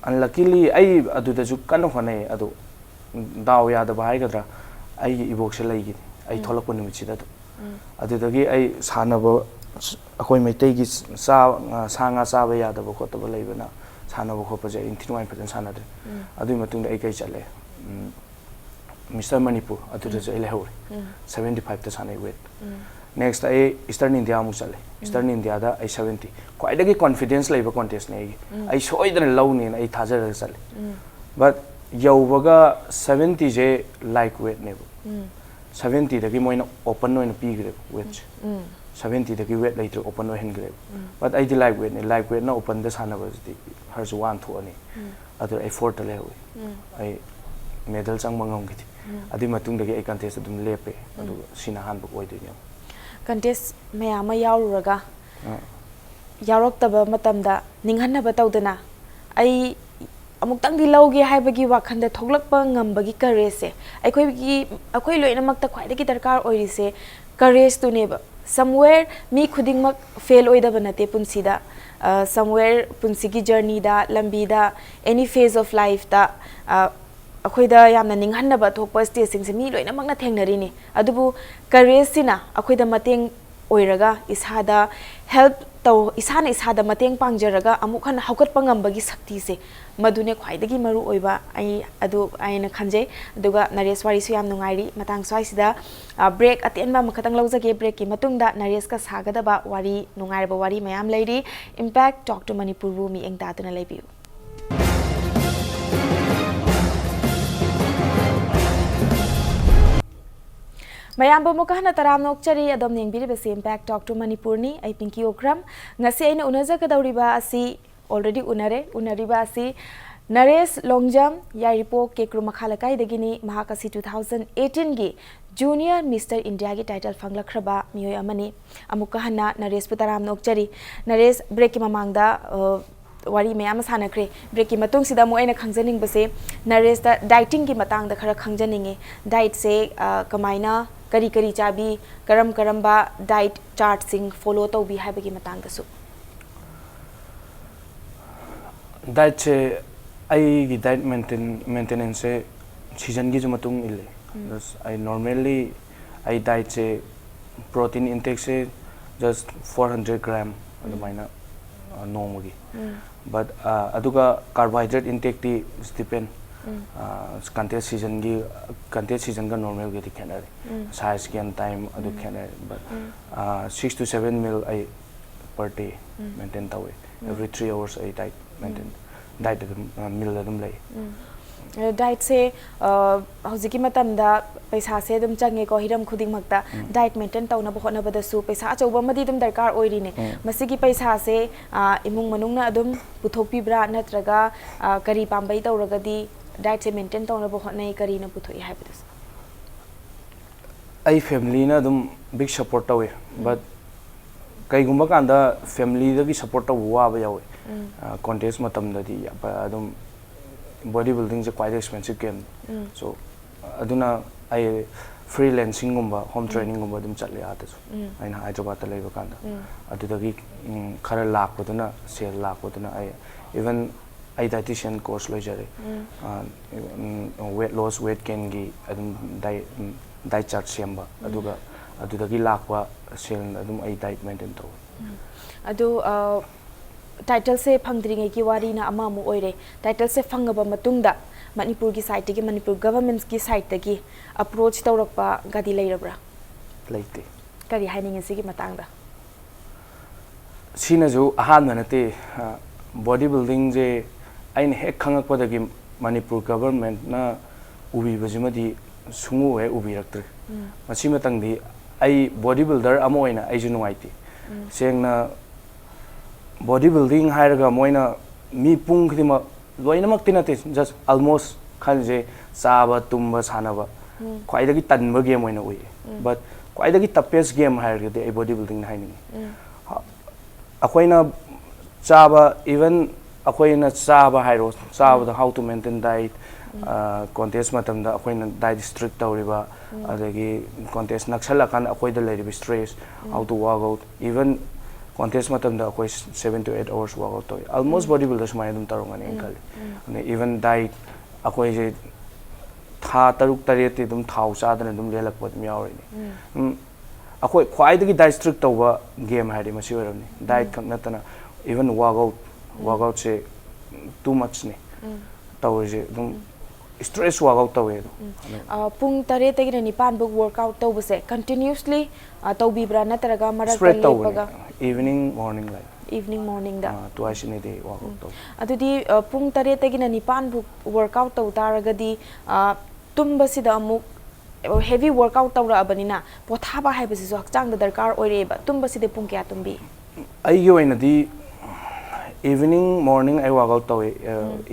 unluckily ꯑꯩ ꯑꯗꯨꯗꯁꯨ ꯀꯟꯅ ꯍꯣꯠꯅꯩ, ꯑꯗꯣ ꯗꯥꯎ ꯌꯥꯗꯕ ꯍꯥꯏꯒꯗ꯭ꯔꯥ, ꯑꯩꯒꯤ ꯏꯕꯣꯛꯁꯦ ꯂꯩꯈꯤꯗꯦ ꯑꯩ ꯎꯝ꯫ ꯊꯣꯛꯂꯛꯄ ꯅꯨꯃꯤꯠꯁꯤꯗ ꯑꯗꯨꯝ꯫ ꯎꯝ꯫ ꯑꯗꯨꯗꯒꯤ ꯑꯩ ꯁꯥꯟꯅꯕ, ꯑꯩꯈꯣꯏ ꯃꯩꯇꯩꯒꯤ ꯆꯥ-, ꯁꯥ ꯉꯥ ꯆꯥꯕ ꯌꯥꯗꯕ ꯈꯣꯠꯇꯕ ꯂꯩꯕꯅ ꯁꯥꯟꯅꯕ ꯈꯣꯠꯄꯁꯦ ꯑꯩ ꯏꯟꯊꯤ ꯅꯨꯡꯉꯥꯏ ꯐꯖꯅ ꯁꯥꯟꯅꯗ꯭ꯔꯦ꯫ ꯎꯝ꯫ ꯑꯗꯨꯒꯤ ꯃꯇꯨꯡꯗ ꯑꯩ ꯀꯩ ꯆꯠꯂꯦ? ꯎꯝ, ꯃꯤꯁꯇꯔ ꯃꯅꯤꯄꯨꯔ, ꯑꯗꯨꯗꯁꯨ ꯎꯝ꯫ ꯑꯩ ꯂꯩꯍꯧꯔꯦ꯫ ꯎꯝ꯫ Seventy fiveꯇ ꯁꯥꯟꯅꯩ weight꯫ ꯎꯝ꯫ Next ꯑꯩ ꯏꯁꯇꯔꯟ ꯏꯟꯗꯤꯌꯥ ꯑꯃꯨꯛ ꯆꯠꯂꯦ꯫ ꯎꯝ꯫ ꯏꯁꯇꯔꯟ ꯏꯟꯗꯤꯌꯥꯗ ꯑꯩ seventy꯫ ꯈ꯭ꯋꯥꯏꯗꯒꯤ confidence ꯂꯩꯕ contestꯅꯦ ꯑꯩꯒꯤ꯫ ꯎꯝ꯫ ꯑꯩ ꯁꯣꯏꯗꯅ ꯂꯧꯅꯦꯅ ꯑꯩ ꯊꯥꯖꯔꯒ ꯆꯠꯂꯦ꯫ ꯎꯝ꯫ But ꯌꯧꯕꯒ seventyꯁꯦ light weightꯅꯦꯕ꯫ ꯎꯝ꯫ Seventyꯗꯒꯤ ꯃꯣꯏꯅ open ꯑꯣꯏꯅ ꯄꯤꯈ꯭ꯔꯦꯕ weightꯁꯦ꯫ ꯎꯝ꯫ Seventyꯗꯒꯤ weight ꯂꯩꯇ꯭ꯔꯦ, open ꯑꯣꯏꯍꯟꯈ꯭ꯔꯦꯕ꯫ ꯎꯝ꯫ But ꯑꯩꯗꯤ light weightꯅꯦ, light weightꯅ openꯗ ꯁꯥꯟꯅꯕꯁꯤꯗꯤ ꯈꯔꯁꯨ ꯋꯥꯅ ꯊꯣꯛꯑꯅꯤ꯫ ꯎꯝ꯫ ꯑꯗꯨ ꯑꯩ fourthꯇ ꯂꯩꯍꯧꯏ꯫ ꯎꯝ꯫ ꯑꯩ medal ꯆꯪꯕ ꯉꯝꯈꯤꯗꯦ꯫ ꯑꯗꯨꯒꯤ ꯃꯇꯨꯡꯗꯒꯤ ꯑꯩ ꯀꯟꯇꯦꯁ ꯑꯗꯨꯝ ꯂꯦꯞꯄꯦ꯫ ꯑꯗꯨꯒ ꯁꯤꯅ ꯑꯍꯥꯟꯕ ꯑꯣꯏꯗꯣꯏꯅꯦꯕ꯫ ꯀꯟꯇꯦꯁ ꯃꯌꯥꯝ ꯑꯃ ꯌꯥꯎꯔꯨꯔꯒ ꯑ, ꯌꯥꯎꯔꯛꯇꯕ ꯃꯇꯝꯗ ꯅꯤꯡꯍꯟꯅꯕ ꯇꯧꯗꯅ ꯑꯩ ꯑꯃꯨꯛꯇꯪꯗꯤ ꯂꯧꯒꯦ ꯍꯥꯏꯕꯒꯤ ꯋꯥꯈꯜꯗ ꯊꯣꯛꯂꯛꯄ ꯉꯝꯕꯒꯤ ꯀꯔꯦꯖꯁꯦ ꯑꯩꯈꯣꯏꯒꯤ, ꯑꯩꯈꯣꯏ ꯂꯣꯏꯅꯃꯛꯇ ꯈ꯭ꯋꯥꯏꯗꯒꯤ ꯗꯔꯀꯥꯔ ꯑꯣꯏꯔꯤꯁꯦ ꯀꯔꯦꯖꯇꯨꯅꯦꯕ꯫ Somewhere ꯃꯤ ꯈꯨꯗꯤꯡꯃꯛ ꯐꯦꯜ ꯑꯣꯏꯗꯕ ꯅꯠꯇꯦ ꯄꯨꯟꯁꯤꯗ꯫ Somewhere ꯄꯨꯟꯁꯤꯒꯤ ꯖꯔꯅꯤꯗ, ꯂꯝꯕꯤꯗ, any phase of lifeꯇ ꯑꯩꯈꯣꯏꯗ ꯌꯥꯝꯅ ꯅꯤꯡꯍꯟꯅꯕ ꯊꯣꯛꯄ ꯁ꯭ꯇꯦꯖꯁꯤꯡꯁꯦ ꯃꯤ ꯂꯣꯏꯅꯃꯛꯅ ꯊꯦꯡꯅꯔꯤꯅꯤ꯫ ꯑꯗꯨꯕꯨ ꯀꯔꯦꯖꯁꯤꯅ ꯑꯩꯈꯣꯏꯗ ꯃꯇꯦꯡ ꯑꯣꯏꯔꯒ ꯏꯁꯥꯗ ꯍꯦꯜꯞ ꯇꯧ, ꯏꯁꯥꯅ ꯏꯁꯥꯗ ꯃꯇꯦꯡ ꯄꯥꯡꯖꯔꯒ ꯑꯃꯨꯛ ꯍꯟꯅ ꯍꯧꯒꯠꯄ ꯉꯝꯕꯒꯤ ꯁꯛꯇꯤꯁꯦ, ꯃꯗꯨꯅꯦ ꯈ꯭ꯋꯥꯏꯗꯒꯤ ꯃꯔꯨ ꯑꯣꯏꯕ ꯑꯩ ꯑꯗꯨ ꯑꯩꯅ ꯈꯟꯖꯩ꯫ ꯑꯗꯨꯒ ꯅꯔꯦꯁ, ꯋꯥꯔꯤꯁꯨ ꯌꯥꯝ ꯅꯨꯡꯉꯥꯏꯔꯤ꯫ ꯃꯇꯥꯡ ꯁ꯭ꯋꯥꯏꯁꯤꯗ, ꯑ, ꯕ꯭ꯔꯦꯛ ꯑꯇꯦꯟꯕ ꯑꯃꯈꯛꯇꯪ ꯂꯧꯖꯒꯦ꯫ ꯕ꯭ꯔꯦꯛꯀꯤ ꯃꯇꯨꯡꯗ ꯅꯔꯦꯁꯀ ꯁꯥꯒꯗꯕ ꯋꯥꯔꯤ, ꯅꯨꯡꯉꯥꯏꯔꯕ ꯋꯥꯔꯤ ꯃꯌꯥꯝ ꯂꯩꯔꯤ꯫ Impact Talk to ꯃꯅꯤꯄꯨꯔꯕꯨ ꯃꯤꯠꯌꯦꯡ ꯇꯥꯗꯨꯅ ꯂꯩꯕꯤꯌꯨ꯫ ꯃꯌꯥꯝꯕꯨ ꯑꯃꯨꯛꯀ ꯍꯟꯅ ꯇꯔꯥꯝꯅ ꯑꯣꯛꯆꯔꯤ꯫ ꯑꯗꯣꯝꯅ ꯌꯦꯡꯕꯤꯔꯤꯕꯁꯤ Impact Talk to ꯃꯅꯤꯄꯨꯔꯅꯤ꯫ ꯑꯩ ꯄꯤꯡꯀꯤ ꯑꯣꯀ꯭ꯔꯝ꯫ ꯉꯁꯤ ꯑꯩꯅ ꯎꯅꯖꯒꯗꯧꯔꯤꯕ ꯑꯁꯤ already ꯎꯅꯔꯦ꯫ ꯎꯅꯔꯤꯕ ꯑꯁꯤ ꯅꯔꯦꯁ ꯂꯣꯡꯖꯝ, ꯌꯥꯏꯔꯤꯄꯣꯛ ꯀꯦꯀ꯭ꯔꯨ ꯃꯈꯥ ꯂꯩꯀꯥꯏꯗꯒꯤꯅꯤ꯫ ꯃꯍꯥꯛ ꯑꯁꯤ two thousand eighteenꯒꯤ Junior Mister Indiaꯒꯤ title ꯐꯪꯂꯛꯈ꯭ꯔꯕ ꯃꯤꯑꯣꯏ ꯑꯃꯅꯤ꯫ ꯑꯃꯨꯛꯀ ꯍꯟꯅ ꯅꯔꯦꯁꯄꯨ ꯇꯔꯥꯝꯅ ꯑꯣꯛꯆꯔꯤ꯫ ꯅꯔꯦꯁ, ꯕ꯭ꯔꯦꯛꯀꯤ ꯃꯃꯥꯡꯗ, ꯑ, ꯋꯥꯔꯤ ꯃꯌꯥꯝ ꯑꯃ ꯁꯥꯟꯅꯈ꯭ꯔꯦ꯫ ꯕ꯭ꯔꯦꯛꯀꯤ ꯃꯇꯨꯡꯁꯤꯗ ꯑꯃꯨꯛ ꯑꯩꯅ ꯈꯪꯖꯅꯤꯡꯕꯁꯦ, ꯅꯔꯦꯁꯇ dietingꯒꯤ ꯃꯇꯥꯡꯗ ꯈꯔ ꯈꯪꯖꯅꯤꯡꯉꯦ꯫ Dietꯁꯦ, ꯑ, ꯀꯃꯥꯏꯅ, ꯀꯔꯤ ꯀꯔꯤ ꯆꯥꯕꯤ, ꯀꯔꯝ ꯀꯔꯝꯕ diet chartꯁꯤꯡ follow ꯇꯧꯕꯤ ꯍꯥꯏꯕꯒꯤ ꯃꯇꯥꯡꯗꯁꯨ꯫ Dietꯁꯦ, ꯑꯩꯒꯤ diet maintain, maintenanceꯁꯦ seasonꯒꯤꯁꯨ ꯃꯇꯨꯡ ꯏꯜꯂꯦ꯫ Just ꯑꯩ normally ꯑꯩ dietꯁꯦ, protein intakeꯁꯦ just four hundred gram ꯑꯗꯨꯃꯥꯏꯅ, ꯑ, ꯅꯣꯡꯃꯒꯤ꯫ But, ꯑ, ꯑꯗꯨꯒ carbohydrate intakeꯇꯤ depend, ꯑ, contest seasonꯒꯤ, contest seasonꯒ normalꯒꯗꯤ ꯈꯦꯠꯅꯔꯦ꯫ Size, gain time ꯑꯗꯨ ꯈꯦꯠꯅꯔꯦ꯫ But, ꯑ, six to seven meal ꯑꯩ per day maintain ꯇꯧꯋꯦ꯫ Every three hours ꯑꯩ diet maintain, diet ꯑꯗꯨꯝ, ꯑ, meal ꯑꯗꯨꯝ ꯂꯩ꯫ ꯑ, dietꯁꯦ, ꯑ, ꯍꯧꯖꯤꯛꯀꯤ ꯃꯇꯝꯗ ꯄꯩꯁꯥꯁꯦ ꯑꯗꯨꯝ ꯆꯪꯉꯦꯀꯣ, ꯍꯤꯔꯝ ꯈꯨꯗꯤꯡꯃꯛꯇ꯫ Diet maintain ꯇꯧꯅꯕ ꯍꯣꯠꯅꯕꯗꯁꯨ ꯄꯩꯁꯥ ꯑꯆꯧꯕ ꯑꯃꯗꯤ ꯑꯗꯨꯝ ꯗꯔꯀꯥꯔ ꯑꯣꯏꯔꯤꯅꯦ꯫ ꯃꯁꯤꯒꯤ ꯄꯩꯁꯥꯁꯦ, ꯑ, ꯏꯃꯨꯡ ꯃꯅꯨꯡꯅ ꯑꯗꯨꯝ ꯄꯨꯊꯣꯛꯄꯤꯕ꯭ꯔꯥ, ꯅꯠꯇ꯭ꯔꯒ, ꯑ, ꯀꯔꯤ ꯄꯥꯝꯕꯩ ꯇꯧꯔꯒꯗꯤ ꯗꯥꯏꯠꯁꯦ ꯃꯦꯟꯇꯦꯟ ꯇꯧꯅꯕ ꯍꯣꯠꯅꯩ, ꯀꯔꯤꯅ ꯄꯨꯊꯣꯛꯏ ꯍꯥꯏꯕꯗꯨꯁꯨ? ꯑꯩ ꯐꯦꯃꯤꯂꯤꯅ ꯑꯗꯨꯝ ꯕꯤꯛ ꯁꯞꯄꯣꯔꯠ ꯇꯧꯋꯤ꯫ ꯕꯠ ꯀꯩꯒꯨꯝꯕ ꯀꯥꯟꯗ ꯐꯦꯃꯤꯂꯤꯗꯒꯤ ꯁꯞꯄꯣꯔꯠ ꯇꯧꯕ ꯋꯥꯕ ꯌꯥꯎꯋꯤ꯫ ꯀꯣꯟꯇꯦꯁ ꯃꯇꯝꯗꯗꯤ ꯑꯗꯨꯝ ꯕꯣꯗꯤ ꯕꯤꯜꯗꯤꯡꯁꯦ ꯈ꯭ꯋꯥꯏꯗꯩ ꯑꯦꯛꯁꯄꯦꯟꯁꯤꯞ ꯒꯦꯝꯅꯤ꯫ ꯁꯣ ꯑꯗꯨꯅ ꯑꯩ ꯐ꯭ꯔꯤꯂꯦꯟꯁꯤꯡꯒꯨꯝꯕ, ꯍꯣꯝ ꯇ꯭ꯔꯦꯅꯤꯡꯒꯨꯝꯕ ꯑꯗꯨꯝ ꯆꯠꯂꯦ ꯑꯥꯗꯁꯨ꯫ ꯑꯩꯅ ꯍꯥꯏꯗ꯭ꯔꯕꯥꯗꯇ ꯂꯩꯕ ꯀꯥꯟꯗ ꯑꯗꯨꯗꯒꯤ ꯎꯝ, ꯈꯔ ꯂꯥꯛꯄꯗꯨꯅ, ꯁꯦꯜ ꯂꯥꯛꯄꯗꯨꯅ ꯑꯩ ꯏꯚꯟ ꯑꯩ ꯗꯥꯏꯇꯤꯁꯤꯌꯟ ꯀꯣꯔꯁ ꯂꯣꯏꯖꯔꯦ꯫ ꯋꯦꯠ ꯂꯣꯁ, ꯋꯦꯠ ꯒꯦꯟꯒꯤ ꯑꯗꯨꯝ ꯗꯥꯏꯠ ꯆꯥꯔꯠ ꯁꯦꯝꯕ, ꯑꯗꯨꯒ ꯑꯗꯨꯗꯒꯤ ꯂꯥꯛꯄ ꯁꯦꯜꯅ ꯑꯗꯨꯝ ꯑꯩ ꯗꯥꯏꯠ ꯃꯦꯟꯇꯦꯟ ꯇꯧꯋꯦ꯫ ꯑꯗꯨ ꯇꯥꯏꯇꯜꯁꯦ ꯐꯪꯗ꯭ꯔꯤꯉꯩꯒꯤ ꯋꯥꯔꯤꯅ ꯑꯃ ꯑꯃꯨꯛ ꯑꯣꯏꯔꯦ꯫ ꯇꯥꯏꯇꯜꯁꯦ ꯐꯪꯉꯕ ꯃꯇꯨꯡꯗ ꯃꯅꯤꯄꯨꯔꯒꯤ ꯁꯥꯏꯠꯇꯒꯤ, ꯃꯅꯤꯄꯨꯔ ꯒꯚꯔꯟꯃꯦꯟꯠꯀꯤ ꯁꯥꯏꯠꯇꯒꯤ ꯑꯦꯄ꯭ꯔꯣꯆ ꯇꯧꯔꯛꯄꯒꯗꯤ ꯂꯩꯔꯕ꯭ꯔꯥ? ꯂꯩꯇꯦ꯫ ꯀꯔꯤ ꯍꯥꯏꯅꯤꯡꯉꯤ ꯁꯤꯒꯤ ꯃꯇꯥꯡꯗ? ꯁꯤꯅꯁꯨ ꯑꯍꯥꯟꯕ ꯅꯠꯇꯦ꯫ ꯕꯣꯗꯤ ꯕꯤꯜꯗꯤꯡꯁꯦ ꯑꯩꯅ ꯍꯦꯛ ꯈꯪꯉꯛꯄꯗꯒꯤ ꯃꯅꯤꯄꯨꯔ ꯒꯚꯔꯟꯃꯦꯟꯠꯅ ꯎꯕꯤꯕꯁꯤꯃꯗꯤ ꯁꯨꯡꯎ ꯍꯦꯛ ꯎꯕꯤꯔꯛꯇ꯭ꯔꯤ꯫ ꯃꯁꯤꯃꯇꯪꯗꯤ ꯑꯩ ꯕꯣꯗꯤ ꯕꯤꯜꯗꯔ ꯑꯃ ꯑꯣꯏꯅ ꯑꯩꯁꯨ ꯅꯨꯡꯉꯥꯏꯇꯦ꯫ ꯁꯦꯡꯅ ꯕꯣꯗꯤ ꯕꯤꯜꯗꯤꯡ ꯍꯥꯏꯔꯒ ꯃꯣꯏꯅ ꯃꯤ ꯄꯨꯡ ꯈꯨꯗꯤꯡꯃꯛ, ꯂꯣꯏꯅꯃꯛꯇꯤ ꯅꯠꯇꯦ, ꯖꯁ ꯑꯜꯃꯣꯁ ꯈꯜꯁꯦ, ꯆꯥꯕ, ꯇꯨꯝꯕ, ꯁꯥꯟꯅꯕ ꯈ꯭ꯋꯥꯏꯗꯒꯤ ꯇꯟꯕ ꯒꯦꯝ ꯑꯣꯏꯅ ꯎꯏ꯫ ꯕꯠ ꯈ꯭ꯋꯥꯏꯗꯒꯤ ꯇꯞꯄꯦꯁ ꯒꯦꯝ ꯍꯥꯏꯔꯒꯗꯤ ꯑꯩ ꯕꯣꯗꯤ ꯕꯤꯜꯗꯤꯡꯅ ꯍꯥꯏꯅꯤꯡꯉꯤ꯫ ꯑꯩꯈꯣꯏꯅ ꯆꯥꯕ, ꯏꯚꯟ ꯑꯩꯈꯣꯏꯅ ꯆꯥꯕ ꯍꯥꯏꯔꯣ, ꯆꯥꯕꯗ how to maintain diet, contest ꯃꯇꯝꯗ ꯑꯩꯈꯣꯏꯅ ꯗꯥꯏꯠ ꯁ꯭ꯇ꯭ꯔꯤꯛ ꯇꯧꯔꯤꯕ, ꯑꯗꯒꯤ ꯀꯣꯟꯇꯦꯁ ꯅꯛꯁꯜꯂꯀꯥꯟꯗ ꯑꯩꯈꯣꯏꯗ ꯂꯩꯔꯤꯕ stress, how to work out, even contest ꯃꯇꯝꯗ ꯑꯩꯈꯣꯏ seven to eight hours work out ꯇꯧꯏ꯫ ꯑꯜꯃꯣꯁ ꯕꯣꯗꯤ ꯕꯤꯜꯗꯔ ꯁꯨꯃꯥꯏꯅ ꯑꯗꯨꯝ ꯇꯧꯔꯝꯒꯅꯤ ꯑꯩꯅ ꯈꯜꯂꯤ꯫ ꯑꯗꯩ ꯏꯚꯟ ꯗꯥꯏꯠ ꯑꯩꯈꯣꯏꯁꯦ ꯊꯥ ꯇꯔꯨꯛ ꯇꯔꯦꯠꯇꯤ ꯑꯗꯨꯝ ꯊꯥꯎ ꯆꯥꯗꯅ ꯑꯗꯨꯝ ꯂꯦꯜꯂꯛꯄ ꯑꯗꯨꯝ ꯌꯥꯎꯔꯤꯅꯤ꯫ ꯎꯝ, ꯑꯩꯈꯣꯏ ꯈ꯭ꯋꯥꯏꯗꯒꯤ ꯗꯥꯏꯠ ꯁ꯭ꯇ꯭ꯔꯤꯛ ꯇꯧꯕ ꯒꯦꯝ ꯍꯥꯏꯔꯗꯤ ꯃꯁꯤ ꯑꯣꯏꯔꯝꯅꯤ꯫ ꯗꯥꯏꯠ ꯈꯛ ꯅꯠꯇꯅ ꯏꯚꯟ ꯋꯥꯛ ꯑꯥꯎꯠ, ꯋꯥꯛ ꯑꯥꯎꯠꯁꯦ ꯇꯨ ꯃꯆꯅꯤ ꯇꯧꯔꯤꯁꯦ꯫ ꯑꯗꯨꯝ ꯁ꯭ꯇ꯭ꯔꯦꯁ ꯋꯥꯛ ꯑꯥꯎꯠ ꯇꯧꯋꯦ ꯑꯗꯣ꯫ ꯑ, ꯄꯨꯡ ꯇꯔꯦꯠꯇꯒꯤꯅ ꯅꯤꯄꯥꯟ ꯐꯥꯎ ꯋꯥꯔꯛ ꯑꯥꯎꯠ ꯇꯧꯕꯁꯦ ꯀꯟꯇꯤꯅ꯭ꯌꯨꯁꯂꯤ, ꯑ, ꯇꯧꯕꯤꯕ꯭ꯔꯥ, ꯅꯠꯇ꯭ꯔꯒ ꯃꯔꯛꯇ ꯁ꯭ꯄ꯭ꯔꯦꯗ ꯇꯧꯕꯅꯦ꯫ ꯂꯦꯞꯄꯒ? Evening morning like. ꯏꯚꯤꯅꯤꯡ ꯃꯣꯔꯅꯤꯡꯗ? ꯇ꯭ꯋꯥꯏꯁ ꯏꯟ ꯑꯦ ꯗꯦ ꯋꯥꯛ ꯑꯥꯎꯠ ꯇꯧꯋꯦ꯫ ꯑꯗꯨꯗꯤ, ꯑ, ꯄꯨꯡ ꯇꯔꯦꯠꯇꯒꯤꯅ ꯅꯤꯄꯥꯟ ꯐꯥꯎ ꯋꯥꯔꯛ ꯑꯥꯎꯠ ꯇꯧ ꯇꯥꯔꯒꯗꯤ, ꯑ, ꯇꯨꯝꯕꯁꯤꯗ ꯑꯃꯨꯛ ꯍꯦꯚꯤ ꯋꯥꯔꯛ ꯑꯥꯎꯠ ꯇꯧꯔꯛꯑꯕꯅꯤꯅ ꯄꯣꯊꯥꯕ ꯍꯥꯏꯕꯁꯤꯁꯨ ꯍꯛꯆꯥꯡꯗ ꯗꯔꯀꯥꯔ ꯑꯣꯏꯔꯛꯑꯦꯕ꯫ ꯇꯨꯝꯕꯁꯤꯗꯤ ꯄꯨꯡ ꯀꯌꯥ ꯇꯨꯝꯕꯤ? ꯑꯩꯒꯤ ꯑꯣꯏꯅꯗꯤ Evening, morning ꯑꯩ workout ꯇꯧꯋꯦ꯫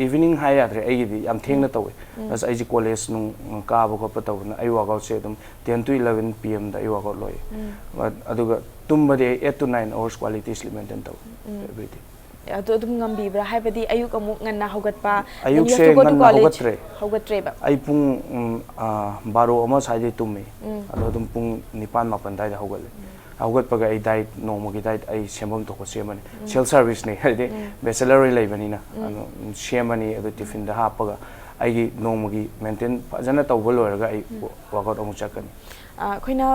Evening ꯍꯥꯏ ꯌꯥꯗ꯭ꯔꯦ, ꯑꯩꯒꯤꯗꯤ ꯌꯥꯝ ꯊꯦꯡꯅ ꯇꯧꯋꯦ꯫ ꯑꯁ, ꯑꯩꯁꯦ college ꯅꯨꯡ ꯀꯥꯕ ꯈꯣꯠꯄ ꯇꯧꯕꯅ ꯑꯩ workoutꯁꯦ ꯑꯗꯨꯝ ten to eleven P M ꯗ ꯑꯩ workout ꯂꯣꯏꯌꯦ꯫ ꯑꯗꯨꯒ ꯇꯨꯝꯕꯗꯤ ꯑꯩ eight to nine hours quality sleep maintain ꯇꯧꯋꯦ everyday꯫ ꯑꯗꯨ ꯑꯗꯨꯝ ꯉꯝꯕꯤꯕ꯭ꯔꯥ? ꯍꯥꯏꯕꯗꯤ ꯑꯌꯨꯛ ꯑꯃꯨꯛ ꯉꯟꯅ ꯍꯧꯒꯠꯄ, then you have ꯑꯌꯨꯛꯁꯦ to go to ꯉꯟꯅ college꯫ ꯍꯧꯒꯠꯇ꯭ꯔꯦ꯫ ꯍꯧꯒꯠꯇ꯭ꯔꯦꯕ꯫ ꯑꯩ ꯄꯨꯡ ꯎꯝ, ꯑꯥ, ꯕꯥꯔꯣ ꯑꯃ ꯁ꯭ꯋꯥꯏꯗꯩ ꯇꯨꯝꯃꯤ꯫ ꯑꯗꯣ ꯑꯗꯨꯝ ꯄꯨꯡ ꯅꯤꯄꯥꯟ ꯃꯥꯄꯟ ꯑꯗꯨꯋꯥꯏꯗ ꯍꯧꯒꯠꯂꯦ꯫ ꯍꯧꯒꯠꯄꯒ ꯑꯩ diet, ꯅꯣꯡꯃꯒꯤ diet ꯑꯩ ꯁꯦꯝꯐꯝ ꯊꯣꯛꯄ ꯁꯦꯝꯃꯅꯤ꯫ Self serviceꯅꯤ, ꯍꯥꯏꯗꯤ bachelor ꯑꯣꯏꯅ ꯂꯩꯕꯅꯤꯅ꯫ ꯑꯗꯣ ꯁꯦꯝꯃꯅꯤ, ꯑꯗꯨ tiffinꯗ ꯍꯥꯞꯄꯒ ꯑꯩꯒꯤ ꯅꯣꯡꯃꯒꯤ maintain ꯐꯖꯅ ꯇꯧꯕ ꯂꯣꯏꯔꯒ ꯑꯩ workout ꯑꯃꯨꯛ ꯆꯠꯀꯅꯤ꯫ ꯑ, ꯑꯩꯈꯣꯏꯅ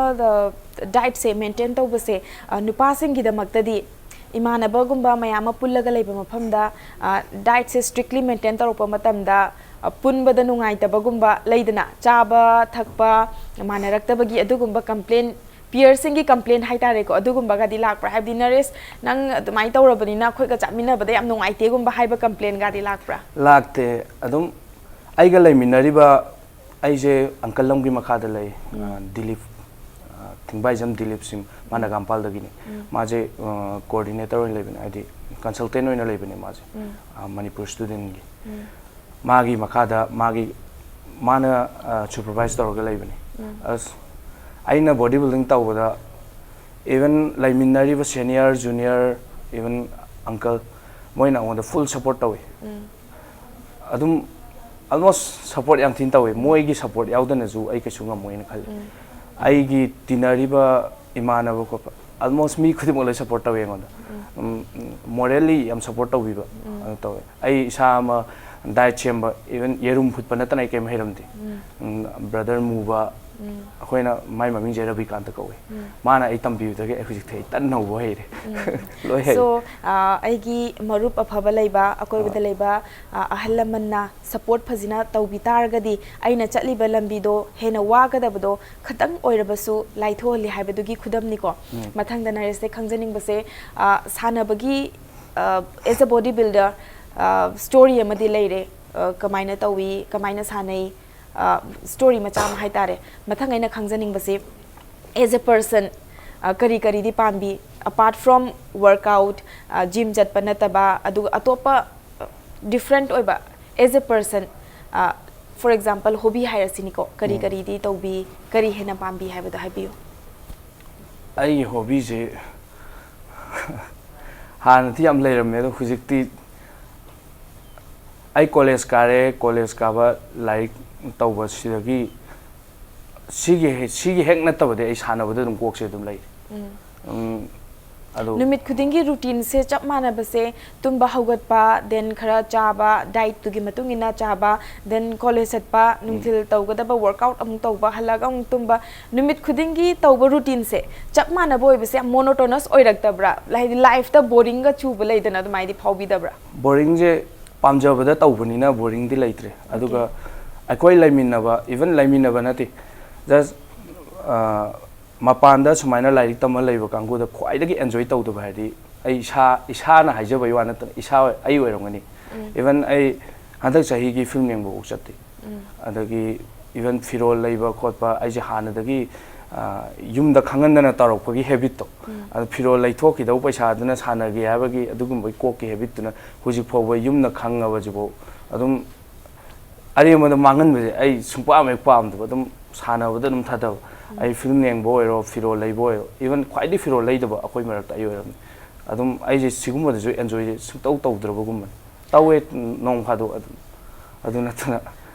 dietꯁꯦ maintain ꯇꯧꯕꯁꯦ, ꯑ, ꯅꯨꯄꯥꯁꯤꯡꯒꯤꯗꯃꯛꯇꯗꯤ ꯏꯃꯥꯟꯅꯕꯒꯨꯝꯕ ꯃꯌꯥꯝ ꯑꯃ ꯄꯨꯜꯂꯒ ꯂꯩꯕ ꯃꯐꯝꯗ, ꯑ, dietꯁꯦ strictly maintain ꯇꯧꯔꯛꯄ ꯃꯇꯝꯗ, ꯑ, ꯄꯨꯟꯕꯗ ꯅꯨꯡꯉꯥꯏꯇꯕꯒꯨꯝꯕ ꯂꯩꯗꯅ, ꯆꯥꯕ ꯊꯛꯄ ꯃꯥꯟꯅꯔꯛꯇꯕꯒꯤ ꯑꯗꯨꯒꯨꯝꯕ complain, peerꯁꯤꯡꯒꯤ complain ꯍꯥꯏꯇꯥꯔꯦꯀꯣ, ꯑꯗꯨꯒꯨꯝꯕꯒꯗꯤ ꯂꯥꯛꯄ꯭ꯔꯥ? ꯍꯥꯏꯕꯗꯤ "ꯅꯔꯦꯁ, ꯅꯪ ꯑꯗꯨꯃꯥꯏꯅ ꯇꯧꯔꯕꯅꯤꯅ ꯑꯩꯈꯣꯏꯒ ꯆꯥꯃꯤꯟꯅꯕꯗ ꯌꯥꯝ ꯅꯨꯡꯉꯥꯏꯇꯦꯒꯨꯝꯕ" ꯍꯥꯏꯕ complainꯒꯗꯤ ꯂꯥꯛꯄ꯭ꯔꯥ? ꯂꯥꯛꯇꯦ꯫ ꯑꯗꯨꯝ ꯑꯩꯒ ꯂꯩꯃꯤꯟꯅꯔꯤꯕ, ꯑꯩꯁꯦ uncle ꯑꯃꯒꯤ ꯃꯈꯥꯗ ꯂꯩ, ꯑ, ꯗꯤꯂꯤꯞ, ꯑ, ꯊꯤꯡꯕꯥꯏꯖꯝ ꯗꯤꯂꯤꯞ ꯁꯤꯡ, ꯃꯥ ꯅꯒꯥꯝꯄꯥꯜꯗꯒꯤꯅꯤ꯫ ꯃꯥꯁꯦ, ꯑ, coordinator ꯑꯣꯏꯅ ꯂꯩꯕꯅꯦ, ꯍꯥꯏꯗꯤ consultant ꯑꯣꯏꯅ ꯂꯩꯕꯅꯦ ꯃꯥꯁꯦ, ꯑ, ꯃꯅꯤꯄꯨꯔ studentꯒꯤ꯫ ꯃꯥꯒꯤ ꯃꯈꯥꯗ ꯃꯥꯒꯤ, ꯃꯥꯅ, ꯑ, supervise ꯇꯧꯔꯒ ꯂꯩꯕꯅꯦ꯫ ꯑꯁ, ꯑꯩꯅ body building ꯇꯧꯕꯗ even ꯂꯩꯃꯤꯟꯅꯔꯤꯕ senior, junior, even uncle, ꯃꯣꯏꯅ ꯑꯩꯉꯣꯟꯗ full support ꯇꯧꯋꯤ꯫ ꯑꯗꯨꯝ almost support ꯌꯥꯝ ꯊꯤꯅ ꯇꯧꯋꯤ꯫ ꯃꯣꯏꯒꯤ support ꯌꯥꯎꯗꯅꯁꯨ ꯑꯩ ꯀꯩꯁꯨ ꯉꯝꯃꯣꯏꯅ ꯈꯜꯂꯤ꯫ ꯑꯩꯒꯤ ꯇꯤꯟꯅꯔꯤꯕ ꯏꯃꯥꯟꯅꯕ ꯈꯣꯠꯄ almost ꯃꯤ ꯈꯨꯗꯤꯡꯃꯛ ꯂꯣꯏ support ꯇꯧꯋꯤ ꯑꯩꯉꯣꯟꯗ꯫ ꯎꯝ, morally ꯌꯥꯝ support ꯇꯧꯕꯤꯕ ꯑꯗꯨ ꯇꯧꯋꯦ꯫ ꯑꯩ ꯏꯁꯥ ꯑꯃ diet ꯁꯦꯝꯕ, even ꯌꯦꯔꯨꯝ ꯐꯨꯠꯄ ꯅꯠꯇꯅ ꯑꯩ ꯀꯩꯝ ꯍꯩꯔꯝꯗꯦ꯫ ꯎꯝ, brother ꯃꯨꯕ, ꯑꯩꯈꯣꯏꯅ ꯃꯥꯏ ꯃꯃꯤꯡꯁꯦ ꯔꯕꯤꯀꯥꯟꯇ ꯀꯧꯋꯦ꯫ ꯃꯥꯅ ꯑꯩ ꯇꯝꯕꯤꯕꯗꯒꯤ ꯑꯩ ꯍꯧꯖꯤꯛꯇꯤ ꯑꯩ ꯇꯟ ꯍꯧꯕ ꯍꯩꯔꯦ꯫ ꯂꯣꯏ ꯍꯩꯔꯦ꯫ So, ꯑ, ꯑꯩꯒꯤ ꯃꯔꯨꯞ ꯑꯐꯕ ꯂꯩꯕ, ꯑꯀꯣꯏꯕꯗ ꯂꯩꯕ, ꯑ, ꯑꯍꯜ ꯂꯃꯟꯅ support ꯐꯖꯅ ꯇꯧꯕꯤ ꯇꯥꯔꯒꯗꯤ ꯑꯩꯅ ꯆꯠꯂꯤꯕ ꯂꯝꯕꯤꯗꯣ ꯍꯦꯟꯅ ꯋꯥꯒꯗꯕꯗꯣ ꯈꯇꯪ ꯑꯣꯏꯔꯕꯁꯨ ꯂꯥꯏꯊꯣꯛꯍꯜꯂꯤ ꯍꯥꯏꯕꯗꯨꯒꯤ ꯈꯨꯗꯝꯅꯤꯀꯣ꯫ ꯃꯊꯪꯗ ꯅꯔꯦꯁꯇ ꯈꯪꯖꯅꯤꯡꯕꯁꯦ, ꯑ, ꯁꯥꯟꯅꯕꯒꯤ, ꯑ, as a body builder, ꯑ, story ꯑꯃꯗꯤ ꯂꯩꯔꯦ꯫ ꯑ, ꯀꯃꯥꯏꯅ ꯇꯧꯏ, ꯀꯃꯥꯏꯅ ꯁꯥꯟꯅꯩ, ꯑ, story ꯃꯆꯥ ꯑꯃ ꯍꯥꯏꯇꯥꯔꯦ꯫ ꯃꯊꯪ ꯑꯩꯅ ꯈꯪꯖꯅꯤꯡꯕꯁꯦ, as a person, ꯑ, ꯀꯔꯤ ꯀꯔꯤꯗꯤ ꯄꯥꯝꯕꯤ? Apart from workout, ꯖꯤꯝ ꯆꯠꯄ ꯅꯠꯇꯕ, ꯑꯗꯨꯒ ꯑꯇꯣꯞꯄ ꯗꯤꯐ꯭ꯔꯦꯟꯠ ꯑꯣꯏꯕ, as a person, for example, hobby ꯍꯥꯏꯔꯁꯤꯅꯤꯀꯣ, ꯀꯔꯤ ꯎꯝ꯫ ꯀꯔꯤꯗꯤ ꯇꯧꯕꯤ, ꯀꯔꯤ ꯍꯦꯟꯅ ꯄꯥꯝꯕꯤ ꯍꯥꯏꯕꯗꯣ ꯍꯥꯏꯕꯤꯌꯨ꯫ ꯑꯩꯒꯤ ꯍꯣꯕꯤꯁꯦ ꯍꯥꯟꯅꯗꯤ ꯌꯥꯝ ꯂꯩꯔꯝꯃꯦ, ꯑꯗꯣ ꯍꯧꯖꯤꯛꯇꯤ ꯑꯩ ꯀꯣꯂꯦꯖ ꯀꯥꯔꯦ, ꯀꯣꯂꯦꯖ ꯀꯥꯕ ꯂꯥꯏꯔꯤꯛ ꯇꯧꯕꯁꯤꯗꯒꯤ ꯁꯤꯒꯤ ꯍꯦ-, ꯁꯤꯒꯤ ꯍꯦꯛ ꯅꯠꯇꯕꯗꯤ ꯑꯩ ꯁꯥꯟꯅꯕꯗ ꯑꯗꯨꯝ ꯀꯣꯛꯁꯦ ꯑꯗꯨꯝ ꯂꯩꯔꯤ꯫ ꯎꯝ꯫ ꯎꯝ, ꯑꯗꯨ ꯅꯨꯃꯤꯠ ꯈꯨꯗꯤꯡꯒꯤ ꯔꯨꯇꯤꯟꯁꯦ ꯆꯞ ꯃꯥꯟꯅꯕꯁꯦ, ꯇꯨꯝꯕ ꯍꯧꯒꯠꯄ, then ꯈꯔ ꯆꯥꯕ, ꯗꯥꯏꯠꯇꯨꯒꯤ ꯃꯇꯨꯡ ꯏꯟꯅ ꯆꯥꯕ, then ꯀꯣꯂꯦꯖ ꯆꯠꯄ, ꯎꯝ꯫ ꯅꯨꯡꯊꯤꯜ ꯇꯧꯒꯗꯕ ꯋꯥꯔꯛꯑꯥꯎꯠ ꯑꯃꯨꯛ ꯇꯧꯕ, ꯍꯜꯂꯛꯑꯒ ꯑꯃꯨꯛ ꯇꯨꯝꯕ, ꯅꯨꯃꯤꯠ ꯈꯨꯗꯤꯡꯒꯤ ꯇꯧꯕ ꯔꯨꯇꯤꯟꯁꯦ ꯆꯞ ꯃꯥꯟꯅꯕ ꯑꯣꯏꯕꯁꯦ ꯌꯥꯝ ꯃꯣꯅꯣꯇꯣꯅꯁ ꯑꯣꯏꯔꯛꯇꯕ꯭ꯔꯥ? ꯍꯥꯏꯗꯤ ꯂꯥꯏꯐꯇ ꯕꯣꯔꯤꯡꯒ ꯆꯨꯕ ꯂꯩꯗꯅ, ꯑꯗꯨꯃꯥꯏꯗꯤ ꯐꯥꯎꯕꯤꯗꯕ꯭ꯔꯥ? ꯕꯣꯔꯤꯡꯁꯦ ꯄꯥꯝꯖꯕꯗ ꯇꯧꯕꯅꯤꯅ ꯕꯣꯔꯤꯡꯗꯤ ꯂꯩꯇ꯭ꯔꯦ꯫ ꯑꯗꯨꯒ ꯑꯣꯀꯦ꯫ ꯑꯩꯈꯣꯏ ꯂꯩꯃꯤꯟꯅꯕ, even ꯂꯩꯃꯤꯟꯅꯕ ꯅꯠꯇꯦ, just, ꯑ, ꯃꯄꯥꯟꯗ ꯁꯨꯃꯥꯏꯅ ꯂꯥꯏꯔꯤꯛ ꯇꯝꯃ ꯂꯩꯕ ꯀꯥꯡꯕꯨꯗ ꯈ꯭ꯋꯥꯏꯗꯒꯤ ꯑꯦꯟꯖꯣꯏ ꯇꯧꯗꯕ ꯍꯥꯏꯗꯤ ꯑꯩ ꯏꯁꯥ, ꯏꯁꯥꯅ ꯍꯥꯏꯖꯕꯒꯤ ꯋꯥ ꯅꯠꯇꯅ ꯏꯁꯥ, ꯑꯩ ꯑꯣꯏꯔꯝꯒꯅꯤ꯫ ꯎꯝ꯫ Even ꯑꯩ ꯍꯟꯗꯛ ꯆꯍꯤꯒꯤ ꯐꯤꯂꯝ ꯌꯦꯡꯕꯐꯥꯎ ꯆꯠꯇꯦ꯫ ꯎꯝ꯫ ꯑꯗꯒꯤ even ꯐꯤꯔꯣꯜ ꯂꯩꯕ ꯈꯣꯠꯄ ꯑꯩꯁꯦ ꯍꯥꯟꯅꯗꯒꯤ, ꯑ, ꯌꯨꯝꯗ ꯈꯪꯍꯟꯗꯅ ꯇꯧꯔꯛꯄꯒꯤ ꯍꯦꯕꯤꯠꯇꯣ, ꯎꯝ꯫ ꯑꯗꯨ ꯐꯤꯔꯣꯜ ꯂꯩꯊꯣꯛꯈꯤꯗꯧꯕ ꯄꯩꯁꯥꯗꯨꯅ ꯁꯥꯟꯅꯒꯦ ꯍꯥꯏꯕꯒꯤ ꯑꯗꯨꯒꯨꯝꯕꯒꯤ ꯀꯣꯛꯀꯤ ꯍꯦꯕꯤꯠꯇꯨꯅ ꯍꯧꯖꯤꯛ ꯐꯥꯎꯕ ꯌꯨꯝꯅ ꯈꯪꯉꯕꯁꯤꯐꯥꯎ ꯑꯗꯨꯝ ꯑꯔꯦꯝꯕꯗ ꯃꯥꯡꯍꯟꯕꯁꯦ ꯑꯩ ꯁꯨꯡꯄꯥꯝ ꯍꯦꯛ ꯄꯥꯝꯗꯕ, ꯑꯗꯨꯝ ꯁꯥꯟꯅꯕꯗ ꯑꯗꯨꯝ ꯊꯥꯗꯕ꯫ ꯎꯝ꯫ ꯑꯩ ꯐꯤꯂꯝ ꯌꯦꯡꯕ ꯑꯣꯏꯔꯣ, ꯐꯤꯔꯣꯜ ꯂꯩꯕ ꯑꯣꯏꯔꯣ, even ꯈ꯭ꯋꯥꯏꯗꯒꯤ ꯐꯤꯔꯣꯜ ꯂꯩꯗꯕ ꯑꯩꯈꯣꯏ ꯃꯔꯛꯇ ꯑꯩ ꯑꯣꯏꯔꯝꯃꯤ꯫ ꯑꯗꯨꯝ ꯑꯩꯁꯦ ꯁꯤꯒꯨꯝꯕꯗꯁꯨ ꯑꯦꯟꯖꯣꯏꯁꯦ ꯁꯨꯡꯇꯧ ꯇꯧꯗ꯭ꯔꯕꯒꯨꯝꯕꯅꯤ꯫ ꯇꯧꯋꯦ, ꯅꯣꯡ ꯐꯥꯗꯣꯛ ꯑꯗꯨꯝ, ꯑꯗꯨ ꯅꯠꯇꯅ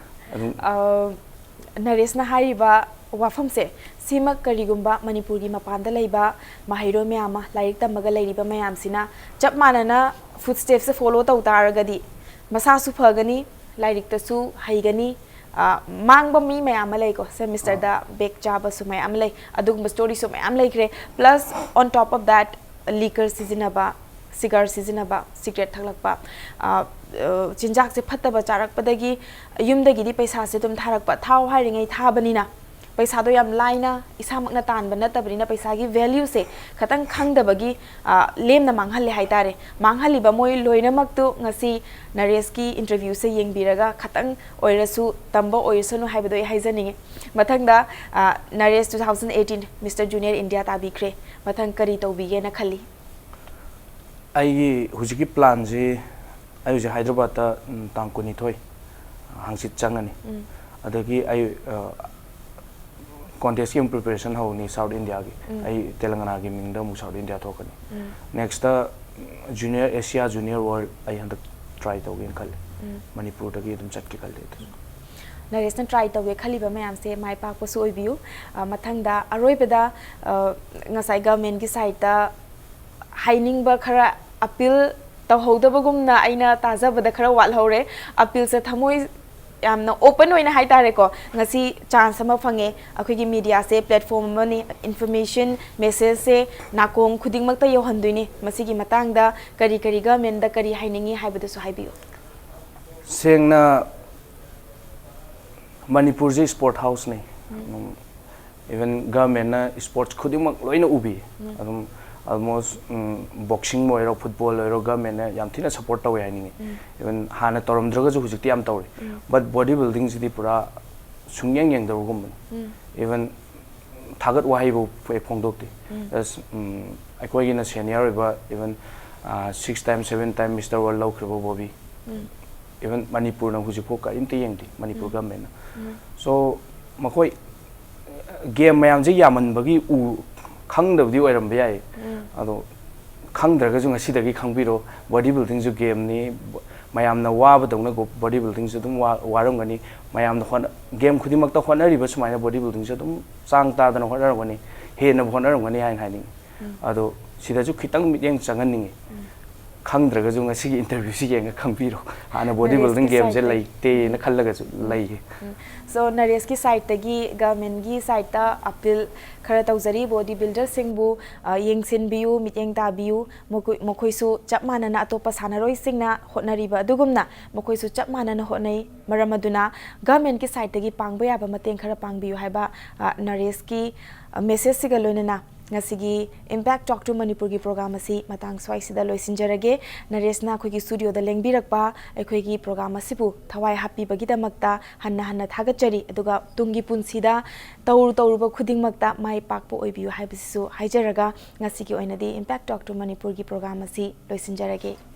ꯑꯗꯨꯝ꯫ ꯑ, ꯅꯔꯦꯁꯅ ꯍꯥꯏꯔꯤꯕ ꯋꯥꯐꯝꯁꯦ, ꯁꯤꯃꯛ ꯀꯔꯤꯒꯨꯝꯕ ꯃꯅꯤꯄꯨꯔꯒꯤ ꯃꯄꯥꯟꯗ ꯂꯩꯕ ꯃꯍꯩꯔꯣꯏ ꯃꯌꯥꯝ ꯑꯃ, ꯂꯥꯏꯔꯤꯛ ꯇꯝꯃꯒ ꯂꯩꯔꯤꯕ ꯃꯌꯥꯝꯁꯤꯅ ꯆꯞ ꯃꯥꯟꯅꯅ ꯐꯨꯠ ꯁ꯭ꯇꯦꯞꯁꯦ ꯐꯣꯂꯣ ꯇꯧ ꯇꯥꯔꯒꯗꯤ, ꯃꯁꯥꯁꯨ ꯐꯒꯅꯤ, ꯂꯥꯏꯔꯤꯛꯇꯁꯨ ꯍꯩꯒꯅꯤ꯫ ꯑ, ꯃꯥꯡꯕ ꯃꯤ ꯃꯌꯥꯝ ꯑꯃ ꯂꯩꯀꯣ, ꯁꯦꯃꯤꯁꯇꯔꯗ ꯑꯥ꯫ ꯕꯦꯛ ꯆꯥꯕꯁꯨ ꯃꯌꯥꯝ ꯂꯩ, ꯑꯗꯨꯒꯨꯝꯕ ꯁ꯭ꯇꯣꯔꯤꯁꯨ ꯃꯌꯥꯝ ꯂꯩꯈ꯭ꯔꯦ꯫ Plus, on top of that, liquor ꯁꯤꯖꯤꯟꯅꯕ, ꯁꯤꯒꯥꯔ ꯁꯤꯖꯤꯟꯅꯕ, ꯁꯤꯒꯔꯦꯠ ꯊꯛꯂꯛꯄ, ꯑ, ꯑ, ꯆꯤꯟꯖꯥꯛꯁꯦ ꯐꯠꯇꯕ ꯆꯥꯔꯛꯄꯗꯒꯤ ꯌꯨꯝꯗꯒꯤꯗꯤ ꯄꯩꯁꯥꯁꯦ ꯑꯗꯨꯝ ꯊꯥꯔꯛꯄ, ꯊꯥꯎ ꯍꯥꯏꯔꯤꯉꯩ ꯊꯥꯕꯅꯤꯅ, ꯄꯩꯁꯥꯗꯣ ꯌꯥꯝ ꯂꯥꯏꯅ ꯏꯁꯥꯃꯛꯅ ꯇꯥꯟꯕ ꯅꯠꯇꯕꯅꯤꯅ ꯄꯩꯁꯥꯒꯤ ꯚꯦꯂ꯭ꯌꯨꯁꯦ ꯈꯇꯪ ꯈꯪꯗꯕꯒꯤ ꯂꯦꯝꯅ ꯃꯥꯡꯍꯜꯂꯦ ꯍꯥꯏꯇꯥꯔꯦ꯫ ꯃꯥꯡꯍꯜꯂꯤꯕ ꯃꯣꯏ ꯂꯣꯏꯅꯃꯛꯇꯨ ꯉꯁꯤ ꯅꯔꯦꯁꯀꯤ ꯏꯟꯇꯔꯚ꯭ꯌꯨꯁꯦ ꯌꯦꯡꯕꯤꯔꯒ ꯈꯇꯪ ꯑꯣꯏꯔꯁꯨ ꯇꯝꯕ ꯑꯣꯏꯔꯁꯅꯨ ꯍꯥꯏꯕꯗꯣ ꯑꯩ ꯍꯥꯏꯖꯅꯤꯡꯉꯤ꯫ ꯃꯊꯪꯗ ꯅꯔꯦꯁ two thousand eighteen Mister Junior India ꯇꯥꯕꯤꯈ꯭ꯔꯦ꯫ ꯃꯊꯪ ꯀꯔꯤ ꯇꯧꯕꯤꯒꯦꯅ ꯈꯜꯂꯤ? ꯑꯩꯒꯤ ꯍꯧꯖꯤꯛꯀꯤ ꯄ꯭ꯂꯥꯟꯁꯤ ꯑꯩ ꯍꯧꯖꯤꯛ ꯍꯥꯏꯗ꯭ꯔꯕꯥꯗꯇ ꯇꯥꯡ ꯀꯨꯟꯅꯤꯊꯣꯏ ꯍꯪꯆꯤꯠ ꯆꯪꯉꯅꯤ꯫ ꯑꯗꯒꯤ ꯑꯩ ꯀꯣꯟꯇꯦꯁꯀꯤ ꯑꯃꯨꯛ ꯄ꯭ꯔꯤꯄꯦꯔꯦꯁꯟ ꯍꯧꯅꯤ ꯁꯥꯎꯠ ꯏꯟꯗꯤꯌꯥꯒꯤ꯫ ꯑꯩ ꯇꯦꯂꯪꯒꯅꯥꯒꯤ ꯃꯤꯡꯗ ꯑꯃꯨꯛ ꯁꯥꯎꯠ ꯏꯟꯗꯤꯌꯥ ꯊꯣꯛꯀꯅꯤ꯫ Next junior Asia junior world ꯑꯩ ꯍꯟꯗꯛ ꯇ꯭ꯔꯥꯏ ꯇꯧꯒꯦꯅ ꯈꯜꯂꯤ꯫ ꯃꯅꯤꯄꯨꯔꯗꯒꯤ ꯑꯗꯨꯝ ꯆꯠꯀꯦ ꯈꯜꯂꯤ ꯑꯗꯨꯁꯨ꯫ ꯅꯔꯦꯁꯅ ꯇ꯭ꯔꯥꯏ ꯇꯧꯒꯦ ꯈꯜꯂꯤꯕ ꯃꯌꯥꯝꯁꯦ ꯃꯥꯏ ꯄꯥꯛꯄꯁꯨ ꯑꯣꯏꯕꯤꯌꯨ꯫ ꯃꯊꯪꯗ ꯑꯔꯣꯏꯕꯗ ꯉꯁꯥꯏ ꯒꯚꯔꯟꯃꯦꯟꯠꯀꯤ ꯁꯥꯏꯠꯇ ꯍꯥꯏꯅꯤꯡꯕ ꯈꯔ ꯑꯄꯤꯜ ꯇꯧꯍꯧꯗꯕꯒꯨꯝꯅ ꯑꯩꯅ ꯇꯥꯖꯕꯗ ꯈꯔ ꯋꯥꯠꯍꯧꯔꯦ꯫ ꯑꯄꯤꯜꯁꯦ ꯊꯃꯣꯏ ꯌꯥꯝꯅ ꯑꯣꯄꯟ ꯑꯣꯏꯅ ꯍꯥꯏꯇꯥꯔꯦꯀꯣ, ꯉꯁꯤ ꯆꯥꯟꯁ ꯑꯃ ꯐꯪꯉꯦ, ꯑꯩꯈꯣꯏꯒꯤ ꯃꯤꯗꯤꯌꯥꯁꯦ ꯄ꯭ꯂꯦꯠꯐꯣꯝ ꯑꯃꯅꯤ, ꯏꯟꯐꯣꯔꯃꯦꯁꯟ ꯃꯦꯁꯦꯖꯁꯦ ꯅꯥꯀꯣꯡ ꯈꯨꯗꯤꯡꯃꯛꯇ ꯌꯧꯍꯟꯗꯣꯏꯅꯤ꯫ ꯃꯁꯤꯒꯤ ꯃꯇꯥꯡꯗ ꯀꯔꯤ ꯀꯔꯤ ꯒꯚꯔꯟꯃꯦꯟꯠꯗ ꯀꯔꯤ ꯍꯥꯏꯅꯤꯡꯉꯤ ꯍꯥꯏꯕꯗꯨꯁꯨ ꯍꯥꯏꯕꯤꯌꯨ꯫ ꯁꯦꯡꯅ ꯃꯅꯤꯄꯨꯔꯁꯦ ꯏꯁꯄꯣꯔꯠ ꯍꯥꯎꯁꯅꯤ꯫ ꯏꯚꯟ ꯒꯚꯔꯟꯃꯦꯟꯠꯅ ꯏꯁꯄꯣꯔꯠꯁ ꯈꯨꯗꯤꯡꯃꯛ ꯂꯣꯏꯅ ꯎꯕꯤ꯫ ꯑꯗꯨꯝ ꯑꯜꯃꯣꯁ ꯕꯣꯛꯁꯤꯡ ꯑꯣꯏꯔꯣ ꯐꯨꯠꯕꯣꯜ ꯑꯣꯏꯔꯣ ꯒꯚꯔꯟꯃꯦꯟꯠꯅ ꯌꯥꯝ ꯊꯤꯅ ꯁꯞꯄꯣꯔꯠ ꯇꯧꯋꯦ ꯍꯥꯏꯅꯤꯡꯉꯤ꯫ ꯏꯚꯟ ꯍꯥꯟꯅ ꯇꯧꯔꯝꯗ꯭ꯔꯒꯁꯨ ꯍꯧꯖꯤꯛꯇꯤ ꯌꯥꯝ ꯇꯧꯔꯤ꯫ ꯕꯠ ꯕꯣꯗꯤ ꯕꯤꯜꯗꯤꯡꯁꯤꯗꯤ ꯄꯨꯔꯥ ꯁꯨꯡꯌꯦꯡ ꯌꯦꯡꯗꯕꯒꯨꯝꯕꯅꯤ꯫ ꯏꯚꯟ ꯊꯥꯒꯠ ꯋꯥꯍꯩꯐꯥꯎ ꯍꯦꯛ ꯐꯣꯡꯗꯣꯛꯇꯦ꯫ ꯑꯁ, ꯎꯝ, ꯑꯩꯈꯣꯏꯒꯤꯅ ꯁꯦꯅꯤꯌꯔ ꯑꯣꯏꯕ even six time seven time Mister World ꯂꯧꯈ꯭ꯔꯕ ꯕꯣꯕꯤ, ꯏꯚꯟ ꯃꯅꯤꯄꯨꯔꯅ ꯍꯧꯖꯤꯛꯐꯥꯎ ꯀꯔꯤꯝꯇ ꯌꯦꯡꯗꯦ, ꯃꯅꯤꯄꯨꯔ ꯒꯚꯔꯟꯃꯦꯟꯠꯅ꯫ ꯁꯣ ꯃꯈꯣꯏ ꯒꯦꯝ ꯃꯌꯥꯝꯁꯦ ꯌꯥꯝꯃꯟꯕꯒꯤ ꯎ ꯈꯪꯗꯕꯗꯤ ꯑꯣꯏꯔꯝꯕ ꯌꯥꯏ꯫ ꯑꯗꯣ ꯈꯪꯗ꯭ꯔꯒꯁꯨ ꯉꯁꯤꯗꯒꯤ ꯈꯪꯕꯤꯔꯣ, ꯕꯣꯗꯤ ꯕꯤꯜꯗꯤꯡꯁꯨ ꯒꯦꯝꯅꯤ꯫ ꯃꯌꯥꯝꯅ ꯋꯥꯕꯗꯧꯅ ꯕꯣꯗꯤ ꯕꯤꯜꯗꯤꯡꯁꯨ ꯑꯗꯨꯝ ꯋꯥ-, ꯋꯥꯔꯝꯒꯅꯤ꯫ ꯃꯌꯥꯝꯅ ꯍꯣꯠꯅ-, ꯒꯦꯝ ꯈꯨꯗꯤꯡꯃꯛꯇ ꯍꯣꯠꯅꯔꯤꯕ ꯁꯨꯃꯥꯏꯅ ꯕꯣꯗꯤ ꯕꯤꯜꯗꯤꯡꯁꯨ ꯑꯗꯨꯝ ꯆꯥꯡ ꯇꯥꯗꯅ ꯍꯣꯠꯅꯔꯝꯒꯅꯤ, ꯍꯦꯟꯅꯕꯨ ꯍꯣꯠꯅꯔꯝꯒꯅꯤ ꯍꯥꯏꯅ ꯍꯥꯏꯅꯤꯡꯉꯤ꯫ ꯑꯗꯣ ꯁꯤꯗꯁꯨ ꯈꯤꯇꯪ ꯃꯤꯠꯌꯦꯡ ꯆꯪꯍꯟꯅꯤꯡꯉꯤ꯫ ꯈꯪꯗ꯭ꯔꯒꯁꯨ ꯉꯁꯤꯒꯤ interview ꯁꯤ ꯌꯦꯡꯉ ꯈꯪꯕꯤꯔꯣ꯫ ꯍꯥꯟꯅ body building ꯅꯔꯦꯁꯀꯤ game ꯁꯦ side ꯇꯒꯤ꯫ ꯂꯩꯇꯦꯅ ꯈꯜꯂꯒꯁꯨ ꯂꯩꯌꯦ꯫ So ꯅꯔꯦꯁꯀꯤ side ꯇꯒꯤ government ꯀꯤ side ꯇ appeal ꯈꯔ ꯇꯧꯖꯔꯤ꯫ Body builder ꯁꯤꯡꯕꯨ ꯑ, ꯌꯦꯡꯁꯤꯟꯕꯤꯌꯨ, ꯃꯤꯠꯌꯦꯡ ꯇꯥꯕꯤꯌꯨ꯫ ꯃꯈꯣꯏ ꯃꯈꯣꯏꯁꯨ ꯆꯞ ꯃꯥꯟꯅꯅ ꯑꯇꯣꯞꯄ ꯁꯥꯟꯅꯔꯣꯏꯁꯤꯡꯅ ꯍꯣꯠꯅꯔꯤꯕ ꯑꯗꯨꯒꯨꯝꯅ ꯃꯈꯣꯏꯁꯨ ꯆꯞ ꯃꯥꯟꯅꯅ ꯍꯣꯠꯅꯩ꯫ ꯃꯔꯝ ꯑꯗꯨꯅ government ꯀꯤ side ꯇꯒꯤ ꯄꯥꯡꯕ ꯌꯥꯕ ꯃꯇꯦꯡ ꯈꯔ ꯄꯥꯡꯕꯤꯌꯨ ꯍꯥꯏꯕ ꯑ, ꯅꯔꯦꯁꯀꯤ ꯑ, message ꯁꯤꯒ ꯂꯣꯏꯅꯅ ꯉꯁꯤꯒꯤ Impact Talk to ꯃꯅꯤꯄꯨꯔꯒꯤ program ꯑꯁꯤ ꯃꯇꯥꯡ ꯁ꯭ꯋꯥꯏꯁꯤꯗ ꯂꯣꯏꯁꯤꯟꯖꯔꯒꯦ꯫ ꯅꯔꯦꯁꯅ ꯑꯩꯈꯣꯏꯒꯤ studio ꯗ ꯂꯦꯡꯕꯤꯔꯛꯄ ꯑꯩꯈꯣꯏꯒꯤ program ꯑꯁꯤꯕꯨ ꯊꯋꯥꯏ ꯍꯥꯞꯄꯤꯕꯒꯤꯗꯃꯛꯇ ꯍꯟꯅ ꯍꯟꯅ ꯊꯥꯒꯠꯆꯔꯤ꯫ ꯑꯗꯨꯒ ꯇꯨꯡꯒꯤ ꯄꯨꯟꯁꯤꯗ ꯇꯧꯔꯨ ꯇꯧꯔꯨꯕ ꯈꯨꯗꯤꯡꯃꯛꯇ ꯃꯥꯏ ꯄꯥꯛꯄ ꯑꯣꯏꯕꯤꯌꯨ ꯍꯥꯏꯕꯁꯤꯁꯨ ꯍꯥꯏꯖꯔꯒ ꯉꯁꯤꯒꯤ ꯑꯣꯏꯅꯗꯤ Impact Talk to ꯃꯅꯤꯄꯨꯔꯒꯤ program ꯑꯁꯤ ꯂꯣꯏꯁꯤꯟꯖꯔꯒꯦ꯫